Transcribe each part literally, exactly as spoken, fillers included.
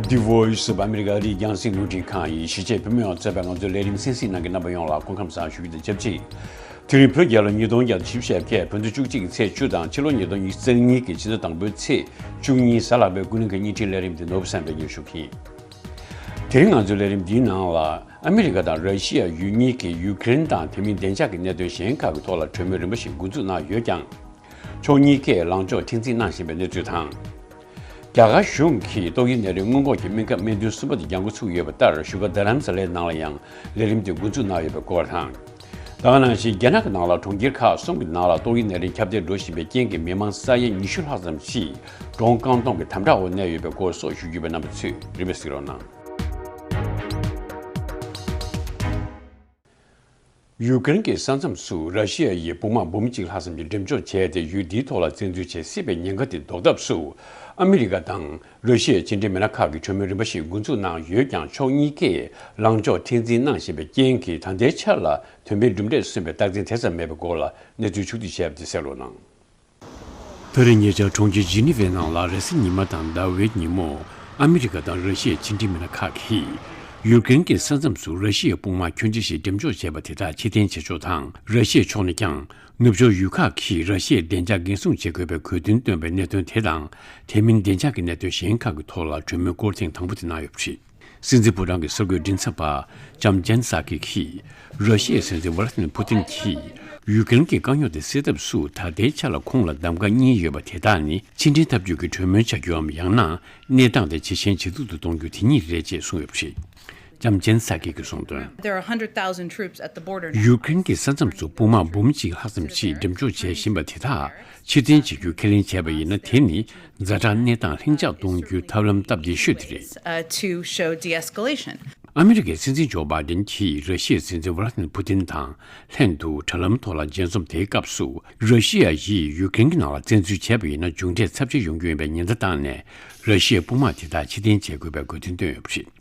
The Voice of America ཨ་རིའི་རྒྱང་སྲིང་རླུང་འཕྲིན་ཁང་ཡིས་གཞིས་བྱེས་བོད་མི་ཡོངས་གཙོས་པའི་ང་ཚོའི་ལས་རིམ་གསན་གཟིགས་གནང་མཁན་རྣམ་པ་ཡོངས་ལ་སྐུ་ཁམས་བཟང་ཞུ་རྒྱུ་དང་ཆབས་ཅིག་དེ་རིང་བོད་རྒྱལ་ལོ་ཉིས་སྟོང་བརྒྱ་དང་བཞི་བཅུ་ཞེ་བརྒྱད་བོད་ཟླ་བཅུ་གཅིག་གི་ཚེས་བཅུ་དང་ཕྱི་ལོ་ཉིས་སྟོང་ཉི་ཤུ་རྩ་གཉིས་ཀྱི་ཕྱི་ཟླ་དང་པོའི་ཚེས་བཅུ་གཉིས་གཟའ་ལྷག་པའི་ཀུན་གླེང་གི་བརྙན་འཕྲིན་ལས་རིམ་དེ་ནོར་བུ་བསམ་འཕེལ་གྱིས་ཞུ་གི་ཡིན། དེ་རིང་ང་ཚོའི་ལས་རིམ་འདིའི་ནང་ལ་ཨ་མི་རི་ཀ་དང་ར་ཤི་ཡ་ཡུལ་གཉིས་ཀྱིས་ཡུ་ཀེ་རེན་དང་དེ་མིན་བདེ་འཇགས་ཀྱི་གནད་དོན་གཞན་ཁག་གི་ཐོག་ལ་གྲོས་མོལ་རིམ་པ་ཞིག་འགོ་འཛུགས་གནང་ཡོད་ཀྱང་། ཕྱོགས་གཉིས་ཀས་ལངས་ཕྱོགས་མཁྲེགས་འཛིན་གནང་བཞིན་པའི་གནས་ཚུལ་དང་། རྒྱ་གར་གཞུང་གིས་ཏོག་དབྱིབས་ནད་རིགས་སྔོན་འགོག་གི་སྨན་ཁབ་སྨན་ཐུན་གསུམ་པ་དེ་གྱང་ཁ་ཚུགས་ཡོད་པ་ལྟར་བཞུགས་སྒར་རྡ་རམ་ས་ལའི་ནང་ལ་ཡང་ལས་རིམ་དེ་འགོ་འཛུགས་གནང་ཡོད་པའི་སྐོར་དང་། ད་ག་ནང་བཞིན་རྒྱ་ནག་གི་ནང་ལ་གྲོང་ཁྱེར་ཁག་གསུམ་གྱི་ནང་ལ་ཏོག་དབྱིབས་ནད་རིགས་ཁྱབ་གདལ་འགྲོ་བཞིན་པའི་རྐྱེན་གྱིས་མི་མང་ས་ཡ་ཉི་ཤུ་ལྷག་ཙམ་ཞིག་འགྲོ་འོང་བཀག་སྡོམ་གྱི་དམ་དྲག་འོག་གནས་ཡོད་པའི་སྐོར་སོགས་ཞུ་རྒྱུ་ཡོད་པས་རྣམ་པ་ཚོས་རིམ་པས་གཟིགས་རོགས་གནང་། ཡུ་ཀེ་རེན་གྱི་ས་མཚམས་སུ་ར་ཤི་ཡ་ཡི་དཔུང་དམག་འབུམ་གཅིག་ལྷག་ཙམ་གྱིས་འགྲེམས་འཇོག་བྱས་ཏེ་ཡུལ་འདིའི་ཐོག་ལ་བཙན་འཛུལ་བྱེད་སྲིད་པའི་ཉེན་ཁ་དེ་ཟློག་ཐབས་སུ། ཨ་མི་རི་ཀ་དང་ར་ཤི་ཡའི་ཕྱི་འབྲེལ་མི་སྣ་ཁག་གིས་གྲོས་མོལ་རིམ་པ་ཞིག་འགོ་འཛུགས་གནང་ཡོད་ཀྱང་ཕྱོགས་གཉིས་ཀས་ལངས་ཕྱོགས་མཁྲེགས་འཛིན་གནང་བཞིན་པའི་རྐྱེན་གྱིས་ད་ལྟའི་ཆར་ལ་དོན་ཕན་གྲུབ་འབྲས་སོན་པའི་རྟགས་མཚན་དེ་ཙམ་མེད་པའི་སྐོར་ལ་གནས་ཚུལ་ཕྱོགས་བསྡུས་བྱས་པ་དེ་གསན་རོགས་གནང་། ད་རེས་ཉེ་ཆར་གྲོང་ཁྱེར་ཇི་ནི་ཝའི་ནང་ལ་རེས་གཟའ་ཉི་མ་དང་ཟླ་བའི་ཉིན་མོ། ཨ་མི་རི་ཀ་དང་ར་ཤི་ཡའི་ཕྱི་འབྲེལ་མི་སྣ་ཁག་གིས་ཡུ་ཀེ་རེན་གྱི་ས་མཚམས་སུ་ར་ཤི་ཡའི་དཔུང་དམག་ཁྱོན་ཆེ་ཞིག་འགྲེམས་འཇོག་བྱས་པ་དེ་དག་ཕྱིར་འཐེན་བྱེད་ཕྱོགས་དང་། ར་ཤི་ཡའི་ཕྱོགས་ནས་ཀྱང་ནུབ་ཕྱོགས་ཡུལ་ཁག་གིས་ར་ཤི་ཡའི་བདེ་འཇགས་འགན་སྲུང་བྱེད་དགོས་པའི་དགོས་འདུན་བཏོན་པའི་གནད་དོན་དེ་དང་། དེ་མིན་བདེ་འཇགས་ཀྱི་གནད་དོན་གཞན་ཁག་གི་ཐོག་ལ་གྲོས་མོལ་སྐོར་ཐེངས་དང་པོ་དེ་གནང་ཡོད་པ་རེད། སྲིད་འཛིན་ཕོ་བྲང་གི་གསར་འགོད་མགྲིན་ཚབ་པ་ལྕམ་ཇན་སཱ་ཀི་གིས། ར་ཤི་ཡའི་སྲིད་འཛིན་ཝ་ལ་ཏི་མིར་ཕུ་ཏིན་གྱིས་ཡུ་ཀེ་རེན་གྱི་དཀའ་རྙོག་དེ་སེལ་ཐབས་སུ་ད་ལྟའི་ཆ་ལ་ཁོང་ལ་གདམ་ག་གཉིས་ཡོད་པ་དེ་དག་ནི་ཕྱི་འབྲེལ་འཐབ་ཇུས་ཀྱི་གྲོས་མོལ་བྱ་རྒྱུའམ་ཡང་ན་གནས་སྟངས་དེ་ཇེ་ཞན་ཇེ་སྡུག་ཏུ་གཏོང་རྒྱུ་དེ་གཉིས་རེད་ཅེས་གསུངས་ཡོད་པ་རེད། ལྕམ་ཇན་སཱ་ཀི་གིས་གསུངས་དོན། There are one hundred thousand troops at the border now. ཡུ་ཀེ་རེན་གྱི་ས་མཚམས་སུ་དཔུང་དམག་འབུམ་གཅིག་ལྷག་ཙམ་ཞིག་འགྲེམས་འཇོག་བྱེད་བཞིན་པ་དེ་དག་ཕྱིར་འཐེན་བྱེད་རྒྱུ་ཁས་ལེན་བྱས་པ་ཡིན་ན། དེ་ནི་ཛ་དྲག་གནས་སྟངས་ལྷིང་འཇགས་གཏོང་རྒྱུའི་ཐབས་ལམ་སྟབས་བདེ་ཤོས་དེ་རེད། Uh, to show de-escalation. ཨ་མི་རི་ཀའི་སྲིད་འཛིན་ཇོ་བྷའི་ཌེན་གྱིས་ར་ཤི་ཡའི་སྲིད་འཛིན་ཝ་ལ་ཏི་མིར་ཕུ་ཏིན་དང་ལྷན་དུ་དྲ་ལམ་ཐོག་ལ་མཇལ་འཛོམས་དེའི་སྐབས་སུ། ར་ཤི་ཡ་ཡིས་ཡུ་ཀེ་རེན་གྱི་ནང་ལ་བཙན་འཛུལ་བྱས་པ་ཡིན་ན་མཇུག་འབྲས་ཚབས་ཆེ་ཡོང་རྒྱུ་ཡིན་པའི་ཉེན་བརྡ་བཏང་ནས། ར་ཤི་ཡའི་དཔུང་དམག་དེ་དག་ཕྱིར་འཐེན་བྱེད་དགོས་པའི་དགོས་འདུན་བཏོན་ཡོད་པ་རེད།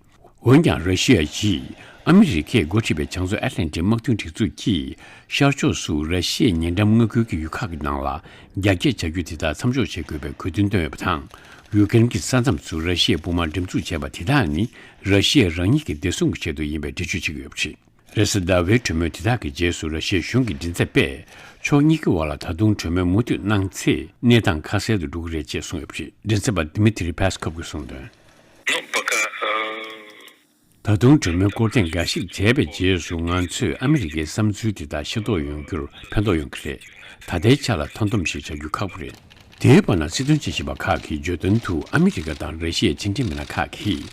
འོན་ཀྱང་། ར་ཤི་ཡ་ཡིས་ཨ་མི་རི་ཀས་འགོ་ཁྲིད་པའི་བྱང་མཚོ་ཨེཊ་ལན་ཊིག་དམག་དོན་སྒྲིག་འཛུགས་ཀྱིས་ཤར་ཕྱོགས་སུ་ར་ཤི་ཡའི་ཉེ་འགྲམ་མངའ་ཁུལ་གྱི་ཡུལ་ཁག་གི་ནང་ལ་རྒྱ་སྐྱེད་བྱ་རྒྱུ་དེ་དག་མཚམས་འཇོག་བྱེད་དགོས་པའི་དགོས་འདུན་བཏོན་ཡོད་པ་དང་། ཡུ་ཀེ་རེན་གྱི་ས་མཚམས་སུ་ར་ཤི་ཡའི་དཔུང་དམག་འགྲེམས་འཛུགས་བྱས་པ་དེ་དག་ནི་ར་ཤི་ཡ་རང་ཉིད་ཀྱི་བདེ་སྲུང་གི་ཆེད་དུ་ཡིན་པའི་འགྲེལ་བརྗོད་བྱེད་ཀྱི་ཡོད་པ་རེད། རེས་གཟའ་ཟླ་བའི་གྲོས་མོལ་དེ་དག་གི་རྗེས་སུ་ར་ཤི་ཡའི་གཞུང་གི་མགྲིན་ཚབ་པས། ཕྱོགས་གཉིས་ཀྱི་དབར་ལ་ད་དུང་གྲོས་མོལ་མུ་མཐུད་གནང་ཚེ། གནས་སྟངས་ཁ་གསལ་དུ་འགྲོ་གི་རེད་ཅེས་གསུངས་ཡོད་པ་རེད། མགྲིན་ཚབ་པ་Dmitry Peskov གིས་གསུངས་དོན། Ну, пока, э, ད་དུང་གྲོས་མོལ་སྐོར་ཐེངས་འགའ་ཞིག་བྱས་པའི་རྗེས་སུ། ང་ཚོས་ཨ་མི་རི་ཀའི་བསམ་ཚུལ་དེ་དག་ཤེས་རྟོགས་ཡོང་རྒྱུར་ཕན་ཐོགས་ཡོང་གི་རེད། ད་ལྟའི་ཆ་ལ་མཐའ་སྡོམ་ཞིག་བྱ་རྒྱུ་ཁག་པོ་རེད། དེའི་བར་ན། སྲིད་དོན་དཔྱད་ཞིབ་པ་ཁག་གིས་བརྗོད་དོན་དུ། ཨ་མི་རི་ཀ་དང་ར་ཤི་ཡའི་ཕྱི་འབྲེལ་མི་སྣ་ཁག་གིས་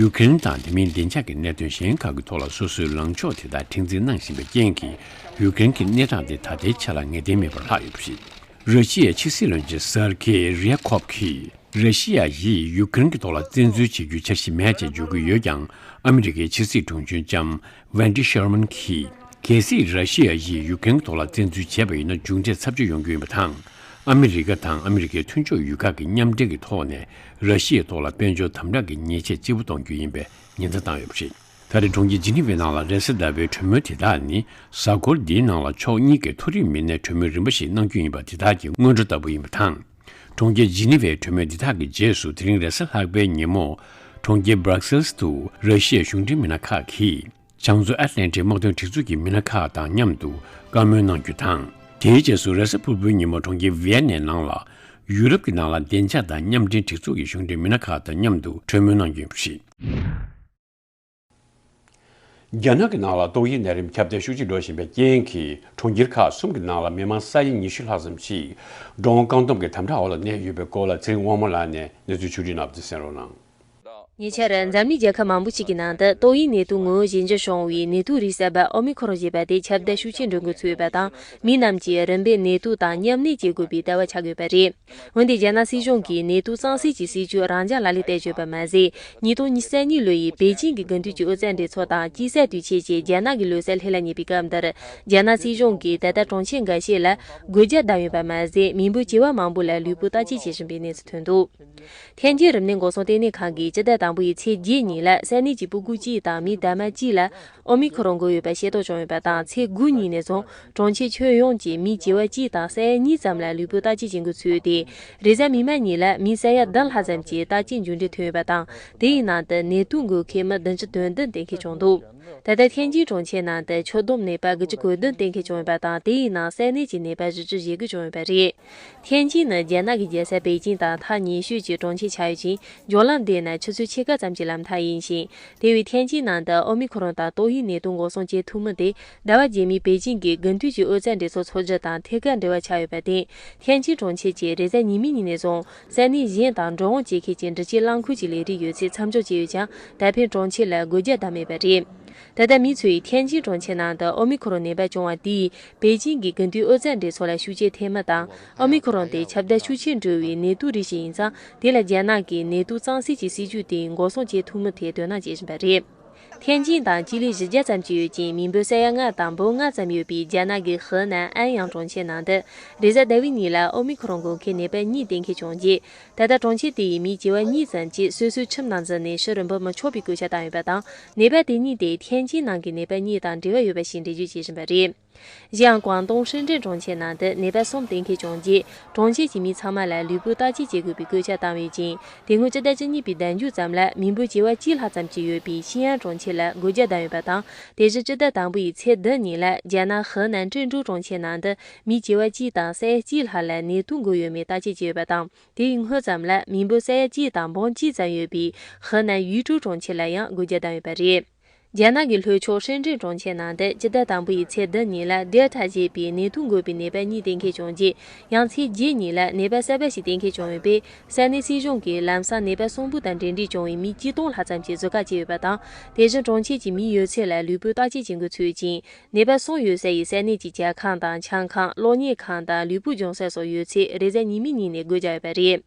ཡུ་ཀེ་རེན་དང་དེ་མིན་བདེ་འཇགས་ཀྱི་གནད་དོན་གཞན་ཁག་གི་ཐོག་ལ་སོ་སོའི་ལངས་ཕྱོགས་དེ་དག་མཁྲེགས་འཛིན་གནང་བཞིན་པའི་རྐྱེན་གྱིས། ཡུ་ཀེ་རེན་གྱི་གནས་སྟངས་དེ་ད་ལྟའི་ཆ་ལ་ངེས་གཏན་མེད་པར་ལྷག་ཡོད་པ་རེད། ར་ཤི་ཡའི་ཕྱི་སྲིད་བློན་ཆེན་སར་ཀེ་རི་ཡ་ཁོབ་ཀྱིས། ར་ཤི་ཡ་ཡིས་ཡུ་ཀེ་རེན་གྱི་ཐོག་ལ་བཙན་འཛུལ་བྱེད་རྒྱུའི་འཆར་གཞི་མེད་ཅེས་བརྗོད་ཀྱི་ཡོད་ཀྱང་། ཨ་མི་རི་ཀའི་ཕྱི་སྲིད་དྲུང་ཆེ་ལྕམ་Wendy Sherman གྱིས། གལ་སྲིད་ར་ཤི་ཡ་ཡིས་ཡུ་ཀེ་རེན་གྱི་ཐོག་ལ་བཙན་འཛུལ་བྱས་པ་ཡིན་ན། མཇུག་འབྲས་ཚབས་ཆེ་ཡོང་རྒྱུ་ཡིན་པ་དང་། ཨ་མི་རི་ཀ་དང་ཨ་མི་རི་ཀའི་མཐུན་ཕྱོགས་ཡུལ་ཁག་གིས་མཉམ་འབྲེལ་གྱི་ཐོག་ནས་ར་ཤི་ཡའི་ཐོག་ལ་དཔལ་འབྱོར་དམ་དྲག་གི་ཉེས་ཆད་ལྕི་པོ་གཏོང་རྒྱུ་ཡིན་པའི་ཉེན་བརྡ་བཏང་ཡོད་པ་རེད། ད་རེས་གྲོང་ཁྱེར་ཇི་ནི་ཝའི་ནང་ལ་རེས་གཟའ་ཟླ་བའི་གྲོས་མོལ་དེ་དག་ནི། གཟའ་འཁོར་འདིའི་ནང་ལ་ཕྱོགས་གཉིས་ཀས་མཐོ་རིམ་མི་སྣའི་གྲོས་མོལ་རིམ་པ་ཞིག་གནང་རྒྱུ་ཡིན་པ་དེ་དག་གི་སྔོན་འགྲོ་ལྟ་བུ་ཡིན་པ་དང་། གྲོང་ཁྱེར་ཇི་ནི་ཝའི་གྲོས་མོལ་འདི་དག་གི་རྗེས་སུ། དེ་རིང་རེས་གཟའ་ལྷག་པའི་ཉིན་མོ། གྲོང་ཁྱེར་Brussels དུ་ར་ཤི་ཡའི་གཞུང་འབྲེལ་མི་སྣ་ཁག་གིས། བྱང་མཚོ་ཨེཊ་ལན་ཊིག་དམག་དོན་སྒྲིག་འཛུགས་ཀྱི་མི་སྣ་ཁག་དང་མཉམ་དུ་བཀའ་མོལ་གནང་རྒྱུ་དང་། དེའི་རྗེས་སུ་རེས་གཟའ་ཕུར་བུའི་ཉིན་མོ་གྲོང་ཁྱེར་ཝི་ཡེ་ནའི་ནང་ལ། ཡུ་རོབ་ཀྱི་ནང་ལ་བདེ་འཇགས་དང་མཉམ་འབྲེལ་སྒྲིག་འཛུགས་ཀྱི་གཞུང་འབྲེལ་མི་སྣ་ཁག་དང་མཉམ་དུ་གྲོས་མོལ་གནང་རྒྱུ་ཡིན་པ་རེད། རྒྱ་ནག་གི་ནང་ལ་ཏོག་དབྱིབས་ནད་རིམས་ཁྱབ་གདལ་ཤུགས་ཆེ་འགྲོ་བཞིན་པའི་རྐྱེན་གྱིས། གྲོང་ཁྱེར་ཁག་གསུམ་གྱི་ནང་ལ་མི་མང་ས་ཡ་ཉི་ཤུ་ལྷག་ཙམ་ཞིག་འགྲོ་འོང་བཀག་སྡོམ་གྱི་དམ་དྲག་འོག་ལ་གནས་ཡོད་པའི་སྐོར་ལ་ཚེ་རིང་དབང་མོ་ལགས་ནས་གནས་ཚུལ་ཕྱོགས་སྒྲིག་གནང་བ་དེ་གསན་རོགས་གནང་། ཉེ་ཆར་འཛམ་གླིང་རྒྱལ་ཁབ་མང་པོ་ཞིག་གི་ནང་དུ་ཏོག་དབྱིབས་ནད་དུག་ངོ་བོ་གཞན་འགྱུར་བྱུང་བའི་ནད་དུག་རིགས་གསར་པ་ཨོ་མི་ཁོ་རོན་ཞེས་པ་དེ་ཁྱབ་གདལ་ཤུགས་ཆེ་འགྲོ་འགོ་ཚུགས་ཡོད་པ་དང་། མི་རྣམས་ཀྱིས་རིམ་པས་ནད་དུག་དང་མཉམ་གནས་བྱེད་དགོས་པའི་ལྟ་བ་ཆགས་ཡོད་པ་རེད། འོན་ཏེ་རྒྱ་ནག་སྲིད་གཞུང་གིས་ནད་དུག་གཙང་སེལ་གྱི་སྲིད་ཇུས་རང་འཇགས་ལག་ལེན་བསྟར་ཡོད་པ་མ་ཟད། ཉིས་སྟོང་ཉི་ཤུ་རྩ་གཉིས་ལོ་ཡི་པེ་ཅིང་གི་དགུན་དུས་ཀྱི་ཨོ་རྩལ་འགྲན་ཚོགས་དང་དཔྱིད་གསར་དུས་ཆེན་བཅས་རྒྱ་ནག་གི་ལོ་གསར་ལྷན་ལ་ཉེ་བའི་སྐབས་འདིར། རྒྱ་ནག་སྲིད་གཞུང་གིས་ད་ལྟ་གྲོང་ཁྱེར་འགའ་ཤས་ལ་སྒོ་རྒྱག་བསྡམས་ཡོད་པ་མ་ཟད། མི་འབོར་ཆེ་བ་མང་པོ་ལ་ལུས་པོ་བརྟག་དཔྱད་བྱེད་བཞིན་པའི་གནས་ཚུལ་ཐོན་འདུག་ཐེན་ཅིན་རིམས་ནད་འགོག་སྲུང་ལྟེ་གནས་ཁང་གིས་སྤྱི་ཟླ་ དང་པོ་ཡི་ཚེས་བརྒྱད་ཉིན་ལ་ས་གནས་ཀྱི་སྤུ་གུ་གཅིག་དང་མི་རྡ་མ་གཅིག་ལ་ཨོ་མི་ཁོ་རོན་འགོས་ཡོད་པ་ཤེས་རྟོགས་བྱུང་ཡོད་པ་དང་། ཚེས་དགུ་ཉིན་ནས་བཟུང་གྲོང་ཁྱེར་ཁྱོན་ཡོངས་ཀྱི་མི་བྱེ་བ་གཅིག་དང་ས་ཡ་གཉིས་ཙམ་ལ་ལུས་པོའི་བརྟག་དཔྱད་བྱེད་འགོ་ཚུགས་ཏེ། རེས་གཟའ་མིག་དམར་ཉིན་ལ་མི་ས་ཡ་བདུན་ལྷག་ཙམ་གྱིས་བརྟག་དཔྱད་འཇུག་འབྲས་ཐོན་ཡོད་པ་དང་། དེ་ཡི་ནང་དུ་ནད་དུག་འགོས་མཁན་མི་བདུན་ཅུ་དོན་བདུན་གཏན་འཁེལ་བྱུང་འདུག་ད་ལྟ་ཐེན་ཅིན་གྲོང་ཁྱེར་ནང་དུ་ཁྱོན་བསྡོམས་ནད་པ་དགུ་བཅུ་གོ་བདུན་གཏན་འཁེལ་བྱུང་ཡོད་པ་དང་། དེ་ཡི་ནང་ས་གནས་ཀྱི་ནད་པ་བཞི་བཅུ་ཞེ་དགུ་བྱུང་ཡོད་པ་རེད། ཐེན་ཅིན་ནི་རྒྱ་ནག་གི་རྒྱལ་ས་པེ་ཅིང་དང་ཐག་ཉེ་ཤོས་ཀྱི་གྲོང་ཁྱེར་ཆགས་ཡོད་ཅིང་། འབྱོར་ལམ་བདེ་ན་ཆུ་ཚོད་ཕྱེད་ཀ་ཙམ་གྱི་ལམ་ཐག་ཡིན་ཞིང་། དེ་བས་ཐེན་ཅིན་ནང་དུ་ཨོ་མི་ཁོ་རོན་དང་ཏོག་དབྱིབས་ནད་དུག་འགོག་སྲུང་བྱེད་ཐུབ་མིན་དེ་ཟླ་བ་རྗེས་མའི་པེ་ཅིང་གི་དགུན་དུས་ཀྱི་དབུས་གཙང་འདྲེས་ཚོགས་འཚོགས་རྒྱུ་དང་ཐད་ཀར་འབྲེལ་བ་ཆགས་ཡོད་པར་བརྟེན། ཐེན་ཅིན་གྲོང་ཁྱེར་གྱིས་རེས་གཟའ་ཉི་མའི་ཉིན་ནས་བཟུང་ས་གནས་གཞན་དང་འགྲོ་འོང་བྱེད་མཁན་གྱི་འགྲུལ་སྐྱེལ་རླངས་འཁོར་གྱི་ལས་རིགས་ཡོད་ཚད་མཚམས་འཇོག་བྱས་ཡོད་ཀྱང་། ད་ཕན་གྲོང་ཁྱེར་ལ་སྒོ་རྒྱག་བསྡད་མེད་པ་རེད། ད་ལྟ་མི་ཚོས་ཐེན་ཅིན་གྲོང་ཁྱེར་ནང་དུ་ཨོ་མི་ཁོ་རོན་ནད་པ་བྱུང་བ་དེས་པེ་ཅིང་གི་དགུན་དུས་དབུས་གཙང་འདྲེས་ཚོགས་ལ་ཤུགས་རྐྱེན་ཐེབས་མིན་དང་། ཨོ་མི་ཁོ་རོན་དེ་ཁྱབ་གདལ་ཤུགས་ཆེན་འགྲོ་བའི་ནད་དུག་རིགས་ཤིག་ཡིན་ཙང་། དེ་ལ་རྒྱ་ནག་གིས་ནད་དུག་གཙང་སེལ་གྱི་སྲིད་ཇུས་དེ་འགོག་སྲུང་བྱེད་ཐུབ་མིན་ཐད་དོ་སྣང་བྱེད་བཞིན་པ་རེད། ཐེན་ཅིན་དང་སྤྱི་ལེ་བཞི་བརྒྱ་ཙམ་ཅིག་ཡོད་ཅིང་། མི་འབོར་ས་ཡ་ལྔ་དང་འབུམ་ལྔ་ཙམ་ཡོད་པའི་རྒྱ་ནག་གི་ཧི་ནན་ཨན་ཡང་གྲོང་ཁྱེར་ནང་དུ་རེས་གཟའ་ཟླ་བའི་ཉིན་ལ་ཨོ་མི་ཁོ་རོན་འགོས་མཁན་ནད་པ་གཉིས་གཏན་འཁེལ་བྱུང་རྗེས། ད་ལྟ་གྲོང་ཁྱེར་དེ་ཡི་མི་བྱེ་བ་གཉིས་ཙམ་གྱིས་སོ་སོའི་ཁྱིམ་ནང་འཛུལ་ནས་ཕྱི་རུ་འབུད་མི་ཆོག་པའི་བཀོད་ཁྱབ་བཏང་ཡོད་པ་དང་། ནད་པ་དེ་གཉིས་དེ་ཐེན་ཅིན་ནང་གི་ནད་པ་གཉིས་དང་འབྲེལ་བ་ཡོད་པ་ཞིག་འགྲེལ་བརྗོད་བྱེད་བཞིན་པ་རེད། གཞན་ཡང་། ཀོང་ཏུང་ཧྲིན་ཀྲིན་གྲོང་ཁྱེར་ནང་དུ་ནད་པ་གསུམ་གཏན་འཁེལ་བྱུང་རྗེས། གྲོང་ཁྱེར་གྱི་མི་ཚང་མ་ལ་ལུས་པོའི་བརྟག་དཔྱད་བྱེད་དགོས་པའི་བཀོད་ཁྱབ་བཏང་བ་ཡིན་ཅིང་། དེ་སྔོན་སྤྱི་ཟླ་བཅུ་གཉིས་པའི་ཟླ་མཇུག་ཙམ་ལ་མི་འབོར་བྱེ་བ་གཅིག་ལྷག་ཙམ་ཅིག་ཡོད་པའི་ཤིན་ཨན་གྲོང་ཁྱེར་ལ་སྒོ་རྒྱག་བསྡད་ཡོད་པ་དང་། དེ་བཞིན་སྤྱི་ཟླ་དང་པོ་ཡི་ཚེས་བདུན་ཉིན་ལ་རྒྱ་ནག་ཧི་ནན་ཀྲེན་ཀྲོའུ་གྲོང་ཁྱེར་ནང་དུ་མི་བྱེ་བ་གཅིག་དང་ས་ཡ་གཅིག་ལྷག་ལ་ནད་དུག་འགོས་ཡོད་མེད་བརྟག་དཔྱད་བྱས་ཡོད་པ་དང་། དེའི་སྔོན་ཙམ་ལ་མི་འབོར་ས་ཡ་གཅིག་དང་འབུམ་གཅིག་ཙམ་ཡོད་པའི་ཧི་ནན་ཡུས་ཀྲོའུ་གྲོང་ཁྱེར་ལ་ཡང་སྒོ་རྒྱག་བསྡད་ཡོད་པ་རེད། རྒྱ་ནག་གི་ལྷོ་ཕྱོགས་ཧྲིན་ཀྲིན་གྲོང་ཁྱེར་ནང་དུ་སྤྱི་ཟླ་དང་པོ་ཡི་ཚེས་བདུན་ཉིན་ལ་ཌེལ་ཊ་ཞེས་པའི་ནད་དུག་འགོས་པའི་ནད་པ་གཉིས་གཏན་འཁེལ་བྱུང་རྗེས། ཡང་ཚེས་བརྒྱད་ཉིན་ལ་ནད་པ་གསར་པ་ཞིག་གཏན་འཁེལ་བྱུང་ཡོད་པས། ས་གནས་སྲིད་གཞུང་གིས་ལམ་སང་ནད་པ་གསུམ་པོ་དང་འབྲེལ་འདྲིས་བྱུང་བའི་མི་གཅིག་སྟོང་ལྷག་ཙམ་གྱི་བཟོད་བཀག་བྱས་ཡོད་པ་དང་། དེ་བཞིན་གྲོང་ཁྱེར་གྱི་མི་ཡོད་ཚད་ལ་ལུས་པོའི་བརྟག་དཔྱད་བྱེད་འགོ་ཚུགས་ཡོད་ཅིང་། ནད་པ་གསུམ་ཡོད་ས་ཡི་ས་གནས་ཀྱི་ཇ་ཁང་དང་ཆང་ཁང་། གློག་བརྙན་ཁང་དང་ལུས་པོ་སྦྱོང་ས་སོགས་ཡོད་ཚད་རེས་གཟའ་ཉི་མའི་ཉིན་ནས་སྒོ་རྒྱག་ཡོད་པ་རེད།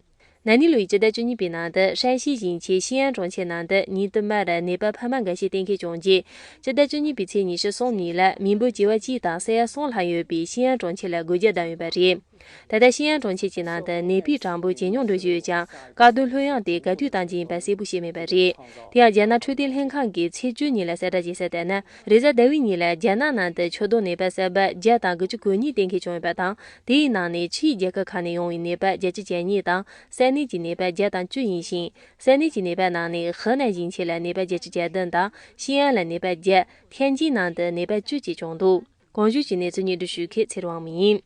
ན་ནིང་ལོའི་སྤྱི་ཟླ་བཅུ་གཉིས་པའི་ནང་དུ་ཧྲན་ཤིས་ཞིང་ཆེན་ཤིན་ཨན་གྲོང་ཁྱེར་ནང་དུ་ཉིན་དུ་མར་ནད་པ་འཕར་མ་འགའ་ཤས་གཏན་འཁེལ་བྱུང་རྗེས། སྤྱི་ཟླ་བཅུ་གཉིས་པའི་ཚེས་ཉི་ཤུ་གསུམ་ཉིན་ལ་མི་འབོར་བྱེ་བ་གཅིག་དང་ས་ཡ་གསུམ་ལྷག་ཡོད་པའི་ཤིན་ཨན་གྲོང་ཁྱེར་ལ་སྒོ་རྒྱག་བསྡད་ཡོད་པ་རེད། ད་ལྟ་ཤིན་ཨན་གྲོང་ཁྱེར་གྱི་ནང་དུ་ནད་པའི་གྲངས་འབོར་ཇེ་ཉུང་འགྲོ་བཞིན་ཡོད་ཀྱང་། དཀའ་སྡུག་ལྷོད་ཡངས་དེ་ག་དུས་བཏང་རྒྱུ་ཡིན་པ་གསལ་པོ་ཤེས་མེད་པ་རེད། དེ་ཡང་། རྒྱ་ནག་འཕྲོད་བསྟེན་ལྷན་ཁང་གིས་ཚེས་བཅུ་ཉིན་ལ་གསལ་བསྒྲགས་བྱས་གསལ་བསྡད་ན། རེས་གཟའ་ཟླ་བའི་ཉིན་ལ་རྒྱ་ནག་ནང་དུ་ཁྱོན་བསྡོམས་ནད་པ་གསར་པ་བརྒྱ་དང་དགུ་བཅུ་གོ་གཉིས་གཏན་འཁེལ་བྱུང་ཡོད་པ་དང་། དེའི་ནང་ནས་ཕྱིའི་རྒྱལ་ཁབ་ཁག་ནས་ཡོང་བའི་ནད་པ་བརྒྱད་ཅུ་གྱ་གཉིས་དང་། ས་གནས་ཀྱི་ནད་པ་བརྒྱ་དང་བཅུ་ཡིན་ཞིང་། ས་གནས་ཀྱི་ནད་པ་ནང་ནས་ཧི་ནན་ཞིང་ཆེན་ལ་ནད་པ་བརྒྱད་ཅུ་གྱ་བདུན་དང་། ཤིན་ཨན་ལ་ནད་པ་བརྒྱད། ཐེན་ཅིན་ནང་དུ་ནད་པ་བཅུ་གཅིག་བྱུང་འདུག་གོང་ཞུས་ཀྱི་གནས་ཚུལ་སྙན་སྒྲོན་ཞུ་མཁན་ཚེ་རིང་དབང་མོ་ཡིན།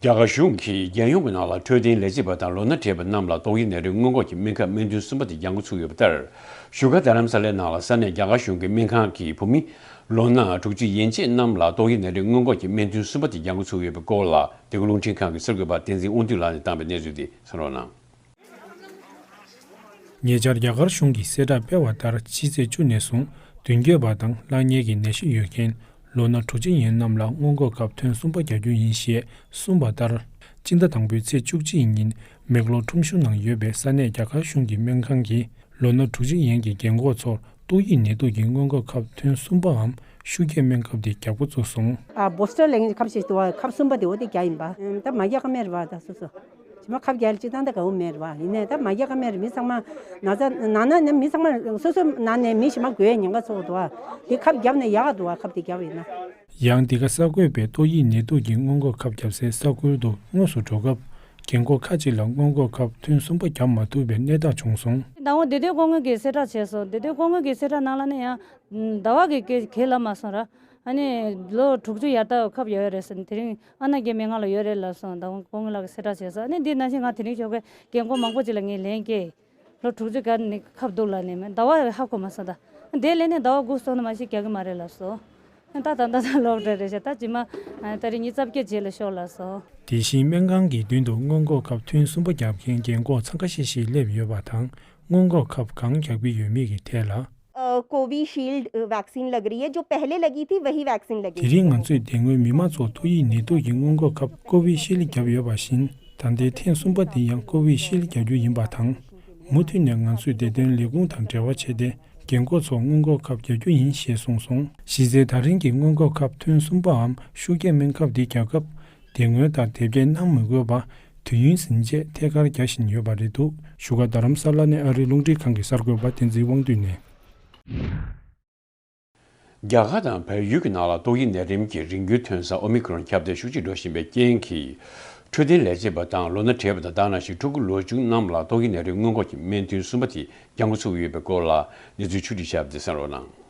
རྒྱ་གར་གཞུང་གིས་རྒྱལ་ཡོངས་ཀྱི་ནང་ལ་འཕྲོད་བསྟེན་ལས་བྱེད་པ་དང་ལོ་ན་བགྲེས་པ་རྣམས་ལ་ཏོག་དབྱིབས་ནད་རིགས་སྔོན་འགོག་གི་སྨན་ཁབ་སྨན་ཐུན་གསུམ་པ་དེ་རྒྱག་འགོ་ཚུགས་ཡོད་པ་ལྟར། བཞུགས་སྒར་རྡ་རམ་ས་ལའི་ནང་ལ་ས་གནས་རྒྱ་གར་གཞུང་གི་སྨན་ཁང་གིས་བོད་མི་ལོ་ན་དྲུག་ཅུ་ཡན་ཆད་རྣམས་ལ་ཏོག་དབྱིབས་ནད་རིགས་སྔོན་འགོག་གི་སྨན་ཐུན་གསུམ་པ་དེ་རྒྱག་འགོ་ཚུགས་ཡོད་པའི་སྐོར་ལ། འདི་ག་རླུང་འཕྲིན་ཁང་གི་གསར་འགོད་པ་བསྟན་འཛིན་དབང་འདུས་ལགས་ནས་བཏང་བའི་གནས་ཚུལ་དེ་གསན་རོགས་གནང་། ཉེ་ཆར་རྒྱ་གར་གཞུང་གིས་གསལ་བསྒྲགས་སྤེལ་བ་ལྟར། ཕྱི་ཚེས་བཅུ་ནས་བཟུང་མདུན་སྐྱོད་པ་དང་སླར་ངལ་གྱི་ནད་གཞི་ཡོད་མཁན་ལོ་ན་དྲུག་ཅུ་ཡན་རྣམས་ལ་སྔོན་འགོག་ཁབ་ཐུན་གསུམ་པ་རྒྱག་རྒྱུ་ཡིན་ཞེས་གསུངས་པ་ལྟར། སྤྱི་ཟླ་དང་པོའི་ཚེས་བཅུ་གཅིག་ཉིན་མེག་ལོར་ཁྲོམ་གཞུང་ནང་ཡོད་པའི་ས་གནས་རྒྱ་གར་གཞུང་གི་སྨན་ཁང་གིས་ལོ་ན་དྲུག་ཅུ་ཡན་གྱི་རྒན་འཁོགས་ཚོར་ཏོག་དབྱིབས་ནད་དུག་གི་སྔོན་འགོག་ཁབ་ཐུན་གསུམ་པའམ་ཤུགས་རྒྱས་སྨན་ཁབ་དེ་རྒྱག་འགོ་བཙུགས་སོང་། ཨ། བུ་སི་ཊར་ལབ་མཁན་ཁབ་ཞིག་འདུག་བ། ཁབ་གསུམ་པ་དེ་འོ་དེ་རྒྱག་ཡིན་པ། ཨ། ད་མ་རྒྱག་ཀ་མེད་རེད་བ། ད་སོ་སོ་ཞི་མ་ཁབ་རྒྱག་ལ་སྤྱིར་བཏང་ད་དགའ་བོ་མེད་རེད་བ། ཡིན་ནའི་ད་མ་རྒྱག་ཀ་མེད་རེད། མི་ཚང་མ་ན་ཚ་ན་ན་ནི་མི་ཚང་མ་སོ་སོ་ན་ནས་མི་ཞི་མ་འགོས་ཉེན་ཁ་ཚོར་འདུག་བ། དེ་ཁབ་བརྒྱབ་ནས་ཡག་འདུག་བ། ཁབ་དེ་བརྒྱབ་ཡིན་ན། ཡང་འདི་ག་གསར་འགོད་པས་ཏོག་དབྱིབས་ནད་དུག་གི་སྔོན་འགོག་ཁབ་བརྒྱབ་སའི་ས་ཁུལ་དུ་དངོས་སུ་འགྲོ་སྐབས། རྒན་འཁོགས་ཁག་ཅིག་ལ་སྔོན་འགོག་ཁབ་ཐུན་གསུམ་པ་བརྒྱབ་མ་ཐུབ་པའི་གནས་སྟངས་བྱུང་སོང་། ཟླ་བ་བདེ་དོན་ཀོང་ངོས་ཀྱིས་གསལ་བསྒྲགས་བྱས་སོང་། བདེ་དོན་ཀོང་ངོས་ཀྱི་གསལ་བསྒྲགས་ནང་ལ་ནི་ཡང་ཟླ་བ་གི་གེ་གེ་ལབ་མ་སོང་ར། ཨ་ནི་ལོ་དྲུག་ཅུ་ཡར་ལྟ་ཁབ་ཡོད་རེད་ཟེར་ནས། དེ་རིང་ཨ་ན་རྒན་མའི་ང་ལ་ཡོད་རེད་ལབ་སོང་། ཟླ་བ་ཀོང་ངོས་ལགས་ཀྱིས་གསལ་བསྒྲགས་བྱས་སོང་། ཨ་ནི་འདི་ནང་བཞིན་ང་དེ་རིང་ཞོགས་ཀས་རྒན་འཁོགས་མང་པོ་ཅིག་ལ་ངས་ལན་སྐྱེལ། ལོ་དྲུག་ཅུ་ག་ནས་ཁབ་འདུག་ལབ་ནས་མེད། ཟླ་བ་ཧ་གོ་མ་སོང་ད། དེ་ལས་ནས་ཟླ་བ་དགུ་སོང་ན་མ་གཞི་རྒྱག་གི་མ་རེད་ལབ་སོང་། ད་ད་ད་ད་ལོག་འགྲོ་རེད་ཤག་ད་ཇི་མ་ད་རེས་ཉིན་རྩ་བརྒྱད་རྗེས་ལ་ཤོག་ལབ་སོང་། དེ་བཞིན་སྨན་ཁང་གི་མདུན་དུ་སྔོན་འགོག་ཁབ་ཐུན་གསུམ་པ་བརྒྱབ་མཁན་རྒན་འཁོགས་འཚང་ཁ་ཤིག་ཤིག་སླེབས་ཡོད་པ་དང་། སྔོན་འགོག་ཁབ་གང་རྒྱག་གི་ཡོད་མེད་ཀྱི་ཐད་ལ། a, Covishield vaccine लग रही है, जो पहले लगी थी वही वैक्सीन लगी। དེ་རིང་ང་ཚོས་དེ་སྔོན་མི་མང་ཚོར་ཏོག་དབྱིབས་ནད་དུག་གི་སྔོན་འགོག་ཁབ་ཀོ་བི་ཤིལ་བརྒྱབ་ཡོད་པ་བཞིན། ད་ལྟའི་ཐེངས་གསུམ་པ་དེ་ཡང་ཀོ་བི་ཤིལ་བརྒྱབ་རྒྱུ་ཡིན་པ་དང་། མུ་མཐུད་ནས་ང་ཚོས་བདེ་དོན་ལས་ཁུངས་དང་འབྲེལ་བ་བྱས་ཏེ། རྒན་འཁོགས་ཚོར་སྔོན་འགོག་ཁབ་རྒྱག་རྒྱུ་ཡིན་ཞེས་གསུངས་སོང་། གཞི་རྩའི་ད་རིང་གི་སྔོན་འགོག་ཁབ་ཐུན་གསུམ་པའམ་ཤུགས་རྒྱས་སྨན་ཁབ་འདི་རྒྱག་སྐབས། དེ་སྔོན་ལྟར་དེབ་སྐྱེལ་གནང་མི་དགོས་པ། དུས་ཡུན་ཟིན་རྗེས་ཐད་ཀར་རྒྱག་བཞིན་ཡོད་པ་རེད་འདུག་བཞུགས་སྒར་རྡ་རམ་ས་ལ་ནས་ཨ་རིའི་རླུང་འཕྲིན་ཁང་གི་གསར་འགོད་པ་བསྟན་འཛིན་དབང་འདུས་ནས། རྒྱ་གར་དང་བལ་ཡུལ་གྱི་ནང་ལ་ཏོག་དབྱིབས་ནད་རིམས་ཀྱི་རིམས་འགོས་ཐོན་ས་ཨོ་མི་ཀྲོན་ཁྱབ་གདལ་ཤུགས་ཆེ་འགྲོ་བཞིན་པའི་རྐྱེན་གྱིས། འཕྲོད་བསྟེན་ལས་བྱེད་པ་དང་ལོ་ན་བགྲེས་པ་དང་ལྟ་ན་ཞིག་ཕྲུ་གུ་ལོ་ཆུང་རྣམས་ལ་ཏོག་དབྱིབས་ནད་རིམས་སྔོན་འགོག་གི་སྨན་ཐུན་གསུམ་པ་དེ་བརྒྱབ་འགོ་ཚུགས་ཡོད་པའི་སྐོར་ལ་གནས་ཚུལ་ཕྱོགས་སྒྲིག་བྱས་པ་དེ་གསན་རོགས་གནང་།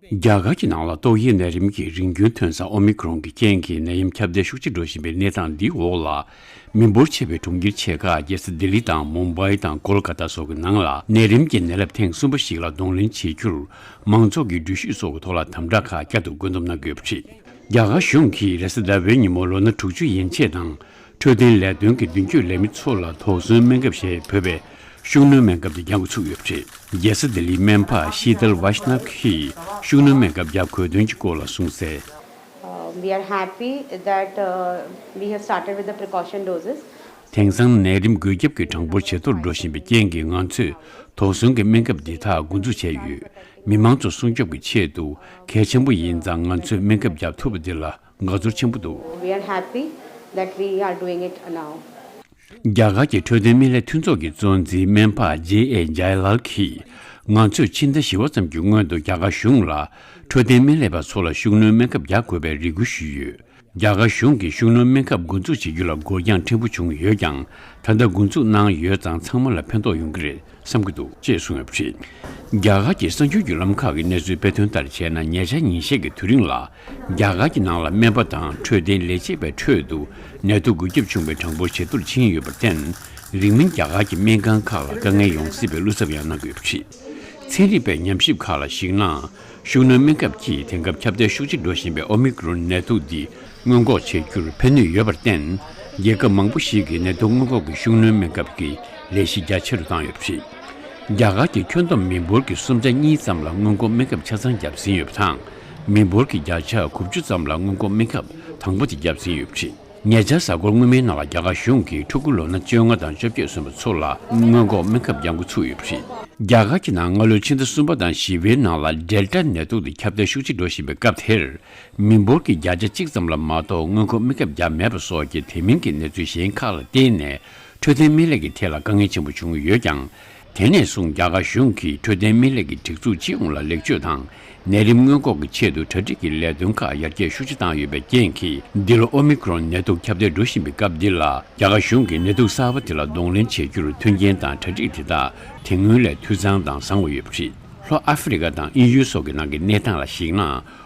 རྒྱ་གར་གྱི་ནང་ལ་ཏོག་དབྱིབས་ནད་རིམས་ཀྱི་རིམས་འགོས་ཐོན་ས་ཨོ་མི་ཀྲོན་གྱི་རྐྱེན་གྱིས་ནད་ཡམས་ཁྱབ་གདལ་ཤུགས་ཆེ་འགྲོ་བཞིན་པའི་གནས་སྟངས་འདིའི་འོག་ལ། མི་འབོར་ཆེ་བའི་གྲོང་ཁྱེར་ཆེ་ཁག་རྒྱལ་ས་ལྡི་ལི་དང་མུམ་བྷའི་དང་གོལ་ཀ་ཏ་སོགས་ཀྱི་ནང་ལ་ནད་རིམས་ཀྱི་ནད་རླབས་ཐེངས་གསུམ་པ་ཞིག་ལ་གདོང་ལེན་བྱེད་རྒྱུར། མང་ཚོགས་ཀྱི་འགྲུལ་བཞུད་སོགས་ཀྱི་ཐོག་ལ་དམ་དྲག་ཁག་བསྐྱར་དུ་བཀོད་འདོམས་གནང་དགོས་པ་རེད། རྒྱ་གར་གཞུང་གིས་རེས་གཟའ་ཟླ་བའི་ཉིན་མོ་ལོ་ན་དྲུག་ཅུ་ཡན་ཆད་དང་། འཕྲོད་བསྟེན་ལས་དོན་གྱི་མདུན་སྐྱོད་ལས་མི་ཚོ་ལ་དོགས་ཟོན་སྨན་ཁབ་ཞེས་འབོད་པའི་ཤུགས་སྣོན་སྨན་ཁབ་དེ་བརྒྱབ་འགོ་ཚུགས་ཡོད་པ་རེད། རྒྱལ་ས་ལྡི་ལིའི་སྨན་པ་ཤི་ཏལ་ཝཱཤ་ནབ་ཀྱིས་ཤུགས་སྣོན་སྨན་ཁབ་བརྒྱབ་དགོས་དོན་གྱི་སྐོར་ལ་གསུངས་གསལ། Uh, we are happy that uh, we have started with the precaution doses. དེང་སང་ནད་རིམས་འགོས་ཁྱབ་ཀྱི་གྲངས་འབོར་ཇེ་མཐོར་འགྲོ་བཞིན་པའི་རྐྱེན་གྱིས་ང་ཚོས་དོགས་ཟོན་གྱི་སྨན་ཁབ་འདི་དག་འགོ་འཛུགས་བྱས་ཡོད། མི་མང་ཚོ་སྲུང་སྐྱོབ་ཀྱི་ཆེད་དུ་གལ་ཆེན་པོ་ཡིན་ཙང་ང་ཚོས་སྨན་ཁབ་བརྒྱབ་ཐུབ་པ་འདི་ལ་དགའ་ཚོར་ཆེན་པོ་འདུག We are happy that we are doing it now. རྒྱ་གར་གྱི་འཕྲོད་བསྟེན་སྨན་ལས་མཐུན་ཚོགས་ཀྱི་གཙོ་འཛིན་སྨན་པ་ཇེ་ཨེ་ཇའི་ལལ་གྱིས། ང་ཚོས་ཕྱི་ཟླ་བཞི་པ་ཙམ་གྱི་སྔོན་དུ་རྒྱ་གར་གཞུང་ལ་འཕྲོད་བསྟེན་སྨན་ལས་པ་ཚོ་ལ་ཤུགས་སྣོན་སྨན་ཁབ་རྒྱག་དགོས་པའི་རེ་སྐུལ་ཞུས་ཡོད། རྒྱ་གར་གཞུང་གིས་ཤུགས་སྣོན་སྨན་ཁབ་འགོ་འཛུགས་བྱེད་རྒྱུ་ལ་འགོར་འགྱངས་ཕྲན་བུ་བྱུང་ཡོད་ཀྱང་། ད་ལྟ་འགོ་འཛུགས་གནང་ཡོད་ཙང་ཚང་མ་ལ་ཕན་ཐོགས་ཡོང་གི་རེད་བསམ་གྱི་འདུག་ཅེས་གསུངས་ཡོད་པ་རེད། རྒྱ་གར་གྱི་གསར་འགྱུར་བརྒྱུད་ལམ་ཁག་གི་གནས་ཚུལ་སྤེལ་དོན་ལྟར་བྱས་ན། ཉེ་ཆར་ཉིན་ཤས་ཀྱི་དུས་རིང་ལ། རྒྱ་གར་གྱི་ནང་ལ་སྨན་པ་དང་འཕྲོད་བསྟེན་ལས་བྱེད་པའི་ཁྲོད་དུ་ནད་དུག་འགོས་ཁྱབ་བྱུང་བའི་གྲངས་འབོར་ཇེ་མཐོར་ཕྱིན་ཡོད་པར་བརྟེན། རིང་མིན་རྒྱ་གར་གྱི་སྨན་ཁང་ཁག་ལ་དཀའ་ངལ་ཡོང་སྲིད་པའི་བློ་འཚབ་ཡང་གནང་གི་ཡོད་པ་རེད། ཚན་རིག་པའི་ཉམས་ཞིབ་ཁག་ལ་གཞིགས་ན། ཤུགས་སྣོན་སྨན་ཁབ་ཀྱིས་དེང་སྐབས་ཁྱབ་གདལ་ཤུགས་ཆེ་འགྲོ་བཞིན་པའི་ཨོ་མི་ཀྲོན་ནད་དུག་འདི་སྔོན་འགོག་བྱེད་རྒྱུར་ཕན་ནུས་ཡོད་པར་བརྟེན། རྒྱལ་ཁབ་མང་པོ་ཞིག་གིས་ནད་དུག་སྔོན་འགོག་གི་ཤུགས་སྣོན་སྨན་ཁབ་ཀྱི་ལས་གཞི་རྒྱ་ཆེ་རུ་བཏང་ཡོད་པ་རེད། རྒྱ་གར་གྱི་ཁྱོན་བསྡོམས་མི་འབོར་གྱི་སུམ་ཆ་གཉིས་ཙམ་ལ་སྔོན་འགོག་སྨན་ཁབ་ཆ་ཚང་བརྒྱབ་ཟིན་ཡོད་པ་དང་། མི་འབོར་གྱི་བརྒྱ་ཆ་དགུ་བཅུ་ཙམ་ལ་སྔོན་འགོག་སྨན་ཁབ་དང་པོ་དེ་བརྒྱབ་ཟིན་ཡོད་པ་རེད། ཉེ་ཆར་གཟའ་འཁོར་སྔོན་མའི་ནང་ལ་རྒྱ་གར་གཞུང་གིས་ཕྲུ་གུ་ལོ་ན་བཅོ་ལྔ་དང་བཅོ་བརྒྱད་སོན་པ་ཚོ་ལ་སྔོན་འགོག་སྨན་ཁབ་བརྒྱབ་འགོ་ཚུགས་ཡོད་པ་རེད། རྒྱ་གར་གྱི་ནང་སྔ་ལོའི་ཕྱི་ཟླ་གསུམ་པ་དང་བཞི་པའི་ནང་ལ་ཌེལ་ཊ་ནད་དུག་དེ་ཁྱབ་གདལ་ཤུགས་ཆེ་འགྲོ་བཞིན་པའི་སྐབས་དེར། མི་འབོར་གྱི་བརྒྱ་ཆ་གཅིག་ཙམ་ལ་མ་གཏོགས་སྔོན་འགོག་སྨན་ཁབ་བརྒྱབ་མེད་པ་སོགས་ཀྱི་དེ་མིན་གྱི་གནས་ཚུལ་གཞན་ཁག་ལ་བརྟེན་ནས་འཕྲོད་བསྟེན་སྨན་ལས་ཀྱི་ཐད་ལ་དཀའ་ངལ་ཆེན་པོ་བྱུང་ཡོད་ཀྱང་། དེ་ནས་བཟུང་རྒྱ་གར་གཞུང་གིས་འཕྲོད་བསྟེན་སྨན་ལས་ཀྱི་སྒྲིག་འཛུགས་སྤྱི་ཡོངས་ལ་ལེགས་བཅོས་དང་། ནད་རིམས་སྔོན་འགོག་གི་ཆེད་དུ་གྲ་སྒྲིག་གི་ལས་དོན་ཁག་ཡར་རྒྱས་ཤུགས་ཆེ་བཏང་ཡོད་པའི་རྐྱེན་གྱིས། འདི་ལོ་ཨོ་མི་ཀྲོན་ནད་དུག་ཁྱབ་གདལ་འགྲོ་བཞིན་པའི་སྐབས་འདི་ལ། རྒྱ་གར་གཞུང་གིས་ནད་དུག་གསར་པ་དེ་ལ་གདོང་ལེན་བྱེད་རྒྱུར་མཐུན་རྐྱེན་དང་གྲ་སྒྲིག་དེ་དག་དེ་སྔོན་ལས་འཐུས་ཚང་དང་བཟང་བ་ཡོད་པ་རེད། ལྷོ་ཨ་ཧྥེ་རི་ཀ་དང་དབྱིན་ཡུལ་སོགས་ཀྱི་ནང་གི་གནས་སྟངས་ལ་གཞིགས་ན།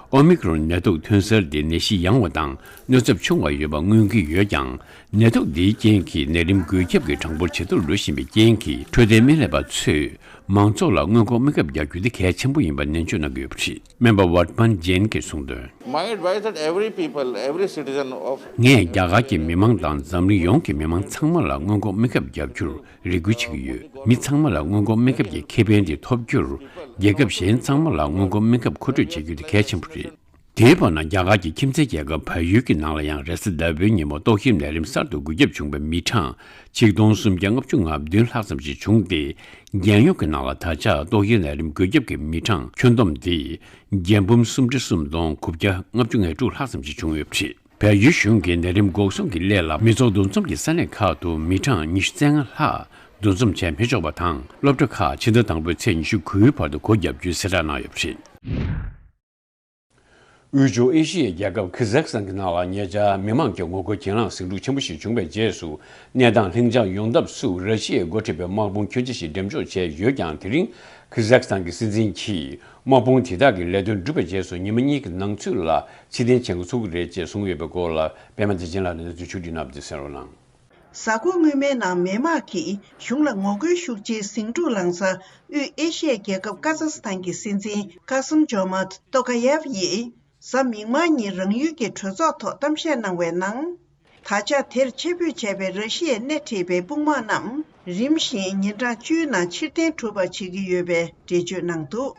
ཨོ་མི་ཀྲོན་ནད་དུག་ཐོན་གསར་འདི་ནད་གཞི་ཡང་བ་དང་གནོད་ཚབས་ཆུང་བ་ཡོད་པ་མངོན་གྱི་ཡོད་ཀྱང་། ནད་དུག་འདིའི་རྐྱེན་གྱིས་ནད་རིམས་འགོས་ཁྱབ་ཀྱི་གྲངས་འབོར་ཇེ་མཐོར་འགྲོ་བཞིན་པའི་རྐྱེན་གྱིས། འཕྲོད་བསྟེན་སྨན་ལས་པ་ཚོས་མང་ཚོགས་ལ་སྔོན་འགོག་སྨན་ཁབ་རྒྱག་རྒྱུ་དེ་གལ་ཆེན་པོ་ཡིན་པ་ནན་བརྗོད་གནང་གི་ཡོད་པ་རེད། སྨན་པ་ཝར་ཏ་མན་ཇེན་གྱིས་གསུངས་དོན། My advice that every people, every citizen of ངས་རྒྱ་གར་གྱི་མི་མང་དང་འཛམ་གླིང་ཡོངས་ཀྱི་མི་མང་ཚང་མ་ལ་སྔོན་འགོག་སྨན་ཁབ་རྒྱག་རྒྱུར་རེ་སྐུལ་བྱེད་ཀྱི་ཡོད། མི་ཚང་མ་ལ་སྔོན་འགོག་སྨན་ཁབ་ཀྱི་ཁེ་ཕན་དེ་ཐོབ་རྒྱུར། རྒྱལ་ཁབ་གཞན་ཚང་མ་ལ་སྔོན་འགོག་སྨན་ཁབ་མཁོ་སྤྲོད་བྱེད་རྒྱུ་དེ་གལ་ཆེན་པོ་རེད། དེའི་བར་ན། རྒྱ་གར་གྱི་ཁྱིམ་མཚེས་རྒྱལ་ཁབ་བལ་ཡུལ་གྱི་ནང་ལ་ཡང་རེས་གཟའ་ཟླ་བའི་ཉིན་མོ་ཏོག་དབྱིབས་ནད་རིམས་གསར་དུ་འགོས་ཁྱབ་བྱུང་བའི་མི་གྲངས་ཆིག་སྟོང་སུམ་བརྒྱ་ལྔ་བཅུ་ང་བདུན་ལྷག་ཙམ་ཞིག་བྱུང་སྟེ། རྒྱལ་ཡོངས་ཀྱི་ནང་ལ་ད་ཆ་ཏོག་དབྱིབས་ནད་རིམས་འགོས་ཁྱབ་ཀྱི་མི་གྲངས་ཁྱོན་བསྡོམས་དེ་བརྒྱ་འབུམ་སུམ་ཁྲི་སུམ་སྟོང་དགུ་བརྒྱ་ལྔ་བཅུ་ང་དྲུག་ལྷག་ཙམ་ཞིག་བྱུང་ཡོད་པ་རེད། བལ་ཡུལ་གཞུང་གིས་ནད་རིམས་འགོག་སྲུང་གི་སླད་ལ་མི་ཚོགས་འདུ་འཛོམས་ཀྱི་ས་གནས་ཁག་ཏུ་མི་གྲངས་ཉི་ཤུ་རྩ་ལྔ་ལྷག་འདུ་འཛོམས་བྱས་མི་ཆོག་པ་དང་། སློབ་གྲྭ་ཁག་ཕྱི་ཟླ་དང་པོའི་ཚེས་ཉི་ཤུ་དགུའི་བར་དུ་སྒོ་བརྒྱབ་རྒྱུའི་གསལ་བསྒྲགས་གནང་ཡོད་པ་རེད། དབུས་ཕྱོགས་ཨེ་ཤི་ཡའི་རྒྱལ་ཁབ་ཁི་ཟག་སི་ཐན་གྱི་ནང་ལ་ཉེ་ཆར་མི་མང་གི་ངོ་རྒོལ་གྱེན་ལངས་ཟིང་འཁྲུག་ཆེན་པོ་ཞིག་བྱུང་བའི་རྗེས་སུ། གནས་སྟངས་ལྷིང་འཇགས་ཡོང་ཐབས་སུ་ར་ཤི་ཡས་འགོ་ཁྲིད་པའི་དམག་དཔུང་ཁྱོན་ཆེ་ཞིག་འགྲེམས་འཇོག་བྱས་ཡོད་ཀྱང་། དེ་རིང་ཁི་ཟག་སི་ཐན་གྱི་སྲིད་འཛིན་གྱིས་དམག་དཔུང་དེ་དག་གི་ལས་དོན་བསྒྲུབས་པའི་རྗེས་སུ་ཉི་མ་གཉིས་ཀྱི་ནང་ཚུད་ལ་ཕྱིར་འཐེན་བྱེད་འགོ་ཚུགས་ཀྱི་རེད་ཅེས་གསུངས་ཡོད་པའི་སྐོར་ལ། པད་མ་བདེ་ཆེན་ལགས་ནས་གནས་ཚུལ་ཕྱོགས་བསྒྲིགས་གནང་བ་དེ་གསན་རོགས་གནང་། གཟའ་འཁོར་སྔོན་མའི་ནང་མི་དམངས་ཀྱིས་གཞུང་ལ་ངོ་རྒོལ་ཤུགས་ཆེའི་ཟིང་འཁྲུག་ལངས་ས་དབུས་ཨེ་ཤི་ཡའི་རྒྱལ་ཁབ་ཀ་ཛག་སི་ཐན་གྱི་སྲིད་འཛིན་ཀ་སིམ་ཇོ་མཱཏ་ཏོ་ཀ་ཡེབ་ཡིས་གཟའ་མིག་དམར་ཉིན་རང་ཡུལ་གྱི་གྲོས་ཚོགས་ཐོག་གཏམ་བཤད་གནང་བའི་ནང་། ད་ཆ་དེར་ཆེད་འབོད་བྱས་པའི་ར་ཤི་ཡས་སྣེ་ཁྲིད་པའི་དཔུང་དམག་རྣམས་རིམ་བཞིན་ཉིན་གྲངས་བཅུའི་ནང་ཕྱིར་འཐེན་གྲུབ་པ་བྱེད་ཀྱི་ཡོད་པའི་འགྲེལ་བརྗོད་གནང་འདུག་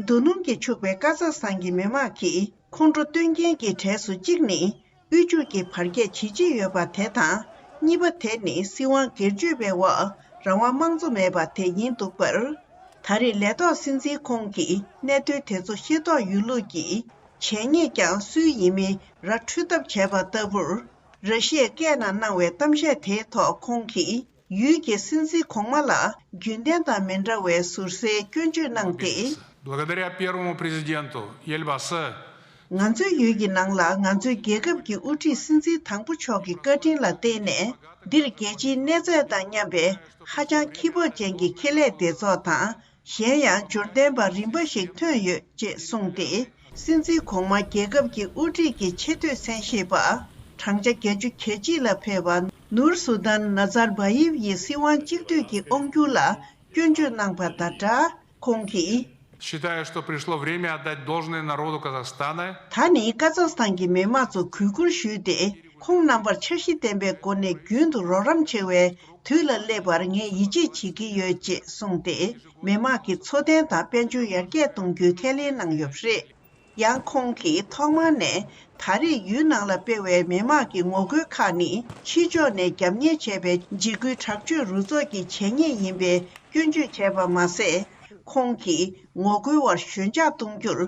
འདུ་སྣུམ་གྱིས་ཕྱུག་པའི་ཀ་ཛག་སི་ཐན་གྱི་མི་དམངས་ཀྱིས་ཁོང་ཁྲོ་སྟོན་མཁན་གྱི་གྲས་སུ་གཅིག་ནི། དབུལ་ཕྱུག་གི་བར་ཁྱད་ཇེ་ཆེ་ཡོད་པ་དེ་དང་། གཉིས་པ་དེ་ནི་སྲིད་དབང་སྒེར་གཅོད་པའི་འོག་རང་དབང་དམངས་གཙོ་མེད་པ་དེ་ཡིན་འདུག་པར། ད་རེས་ལས་ཐོག་སྲིད་འཛིན་ཁོང་གིས་གནད་དོན་དེ་ཚོ་ཤེས་རྟོགས་ཡོད་ལུགས་ཀྱིས་བྱས་ཉེས་ཀྱང་སུའི་ཡིན་མིན་ར་འཕྲོད་ཐབས་བྱས་པ་ལྟ་བུར། ར་ཤི་ཡའི་སྐད་ནང་གནང་བའི་གཏམ་བཤད་དེའི་ཐོག་ཁོང་གིས། ཡུལ་གྱི་སྲིད་འཛིན་གོང་མ་ལ་རྒྱུན་ལྡན་དང་མི་འདྲ་བའི་ཟུར་ཟའི་སྐྱོན་བརྗོད་གནང་སྟེ། Благодаря первому президенту Елбасы. ང་ཚོའི་ཡུལ་གྱི་ནང་ལ་ང་ཚོའི་རྒྱལ་ཁབ་ཀྱི་དབུ་ཁྲིད་སྲིད་འཛིན་དང་པོ་མཆོག་གི་བཀའ་དྲིན་ལ་བརྟེན་ནས། འདིར་རྒྱལ་སྤྱིའི་གནས་ཚད་དང་མཉམ་པའི་ཧ་ཅང་ཁེ་བབ་ཅན་གྱི་ཁེ་ལས་སྡེ་ཚོགས་དང་། གཞན་ཡང་འབྱོར་ལྡན་པ་རིམ་པ་ཞིག་ཐོན་ཡོད་ཅེས་གསུངས་ཏེ། སྲིད་འཛིན་གོང་མ་རྒྱལ་ཁབ་ཀྱི་དབུ་ཁྲིད་ཀྱི་ཆེས་མཐོའི་མཚན་ཤེས་པ། བགྲང་བྱ་བརྒྱད་ཅུ་གྱ་གཅིག་ལ་ཕེབས་པ་ནུར་སུ་ཏན་ནཱ་ཛར་བྷ་ཡེབ་ཡི་སྲིད་དབང་གཅིག་སྡུད་ཀྱི་དབང་སྒྱུར་ལ་སྐྱོན་བརྗོད་གནང་པ་དང་སྦྲགས། ཁོང་གིས། Считаю, что пришло время отдать должное народу Казахстана. ད་ནི་ཀ་ཛག་སི་ཐན་གྱི་མི་དམངས་ཚོ་གུས་བཀུར་ཞུས་ཏེ། ཁོང་རྣམ་པར་འཆར་གཞི་ལྡན་པའི་སྒོ་ནས་རྒྱུན་དུ་རོགས་རམ་བྱེད་པའི་དུས་ལ་སླེབས་པར་ངས་ཡིད་ཆེས་བྱེད་ཀྱི་ཡོད་ཅེས་གསུངས་ཏེ། མི་དམངས་ཀྱི་འཚོ་རྟེན་དང་དཔལ་འབྱོར་ཡར་རྒྱས་གཏོང་རྒྱུའི་ཁས་ལེན་གནང་ཡོད་པ་རེད། ཡང་ཁོང་གིས་ཐོག་མར་ནས་ད་རེས་ཡུལ་ནང་ལ་སྤེལ་བའི་མི་དམངས་ཀྱི་ངོ་རྒོལ་ཁག་ནི་ཕྱི་ཕྱོགས་ནས་རྒྱབ་གཉེར་བྱས་པའི་འཇིགས་སྐུལ་དྲག་སྤྱོད་རུ་ཚོགས་ཀྱི་བྱས་ཉེས་ཡིན་པའི་སྐྱོན་བརྗོད་བྱས་པ་མ་ཟད། ཁོང་གིས་ངོ་རྒོལ་བར་ཞོད་འཇགས་གཏོང་རྒྱུར་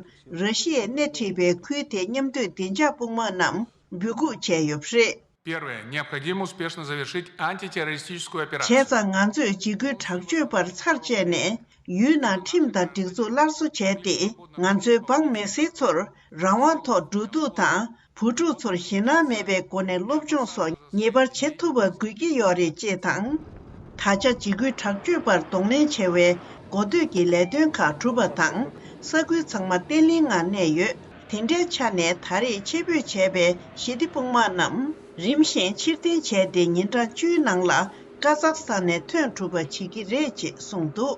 ར་ཤི་ཡས་སྣེ་ཁྲིད་པའི་ཁུལ་དེའི་མཉམ་སྡོད་བདེ་འཇགས་དཔུང་དམག་རྣམས་འབོད་འགུག་བྱས་ཡོད་པ་རེད། Первое. Необходимо успешно завершить антитеррористическую операцию. བྱས་ཙང་ང་ཚོས་འཇིགས་སྐུལ་དྲག་སྤྱོད་པར་ཚར་བཅད་ནས། ཡུལ་ནང་ཁྲིམས་དང་སྒྲིག་འཛུགས་སླར་གསོ་བྱས་ཏེ། ང་ཚོའི་འབངས་མི་སེར་ཚོར་རང་དབང་ཐོག་འགྲོ་འདུག་དང་། བུ་ཕྲུག་ཚོར་ཞེད་སྣང་མེད་པའི་སྒོ་ནས་སློབ་སྦྱོང་སོགས་ངེས་པར་བྱེད་ཐུབ་པ་དགོས་ཀྱི་ཡོད་རེད་ཅེས་དང་། ད་ཆ་འཇིགས་སྐུལ་དྲག་སྤྱོད་པར་གདོང་ལེན་བྱ་བའི་འགོ་སྟོད་ཀྱི་ལས་དོན་ཁག་གྲུབ་པ་དང་། ས་ཁུལ་ཚང་མ་བརྟན་ལྷིང་ངང་གནས་ཡོད། དེ་འདྲའི་ཆ་ནས་ད་རེས་ཆེད་འབོད་བྱས་པའི་ཞི་བདེ་དཔུང་དམག་རྣམས་རིམ་བཞིན་ཕྱིར་འཐེན་བྱས་ཏེ། ཉིན་གྲངས་བཅུའི་ནང་ལ་ཀ་ཛག་སི་ཐན་ནས་ཐོན་གྲུབ་པ་བྱེད་ཀྱི་རེད་ཅེས་གསུངས་འདུག་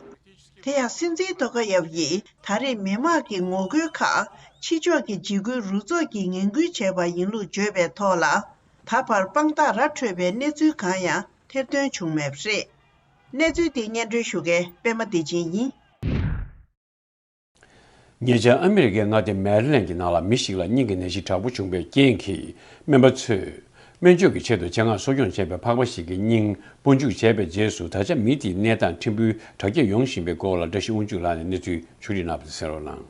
དེ་ཡང་སྲིད་འཛིན་ཏོ་ཀ་ཡབ་ཡིས་ད་རེས་མི་དམངས་ཀྱི་ངོ་རྒོལ་ཁག་ཕྱི་ཕྱོགས་ཀྱི་འཇིགས་སྐུལ་རུ་ཚོགས་ཀྱིས་ངན་སྐུལ་བྱས་པ་ཡིན་ལུགས་བརྗོད་པའི་ཐོག་ལ། ད་བར་དཔང་རྟགས་ར་འཕྲོད་པའི་གནས་ཚུལ་གང་ཡང་ཐེར་འདོན་བྱུང་མེད་པ་རེད། གནས་ཚུལ་འདི་སྙན་སྒྲོན་ཞུ་མཁན་པད་མ་བདེ་ཆེན་ཡིན། ཉེ་ཆར་ཨ་མི་རི་ཀའི་མངའ་སྡེ་མེ་རི་ལེན་གྱི་ནང་ལ་མི་ཞིག་ལ་སྙིང་གི་ནད་གཞི་དྲག་པོ་བྱུང་བའི་རྐྱེན་གྱིས། སྨན་པ་ཚོས་སྨན་བཅོས་ཀྱི་ཆེད་དུ་ཆེད་མངགས་གསོ་སྐྱོང་བྱས་པའི་ཕག་པ་ཞིག་གི་སྙིང་སྤོ་འཇུག་བྱས་པའི་རྗེས་སུ། ད་ཆ་མི་དེའི་གནས་སྟངས་ཕྲན་བུ་དྲག་སྐྱེད་ཡོང་བཞིན་པའི་སྐོར་ལ་བཀྲ་ཤིས་དབང་ཕྱུག་ལགས་ནས་གནས་ཚུལ་ཕྱོགས་སྒྲིག་གནང་བ་གསན་རོགས་གནང་།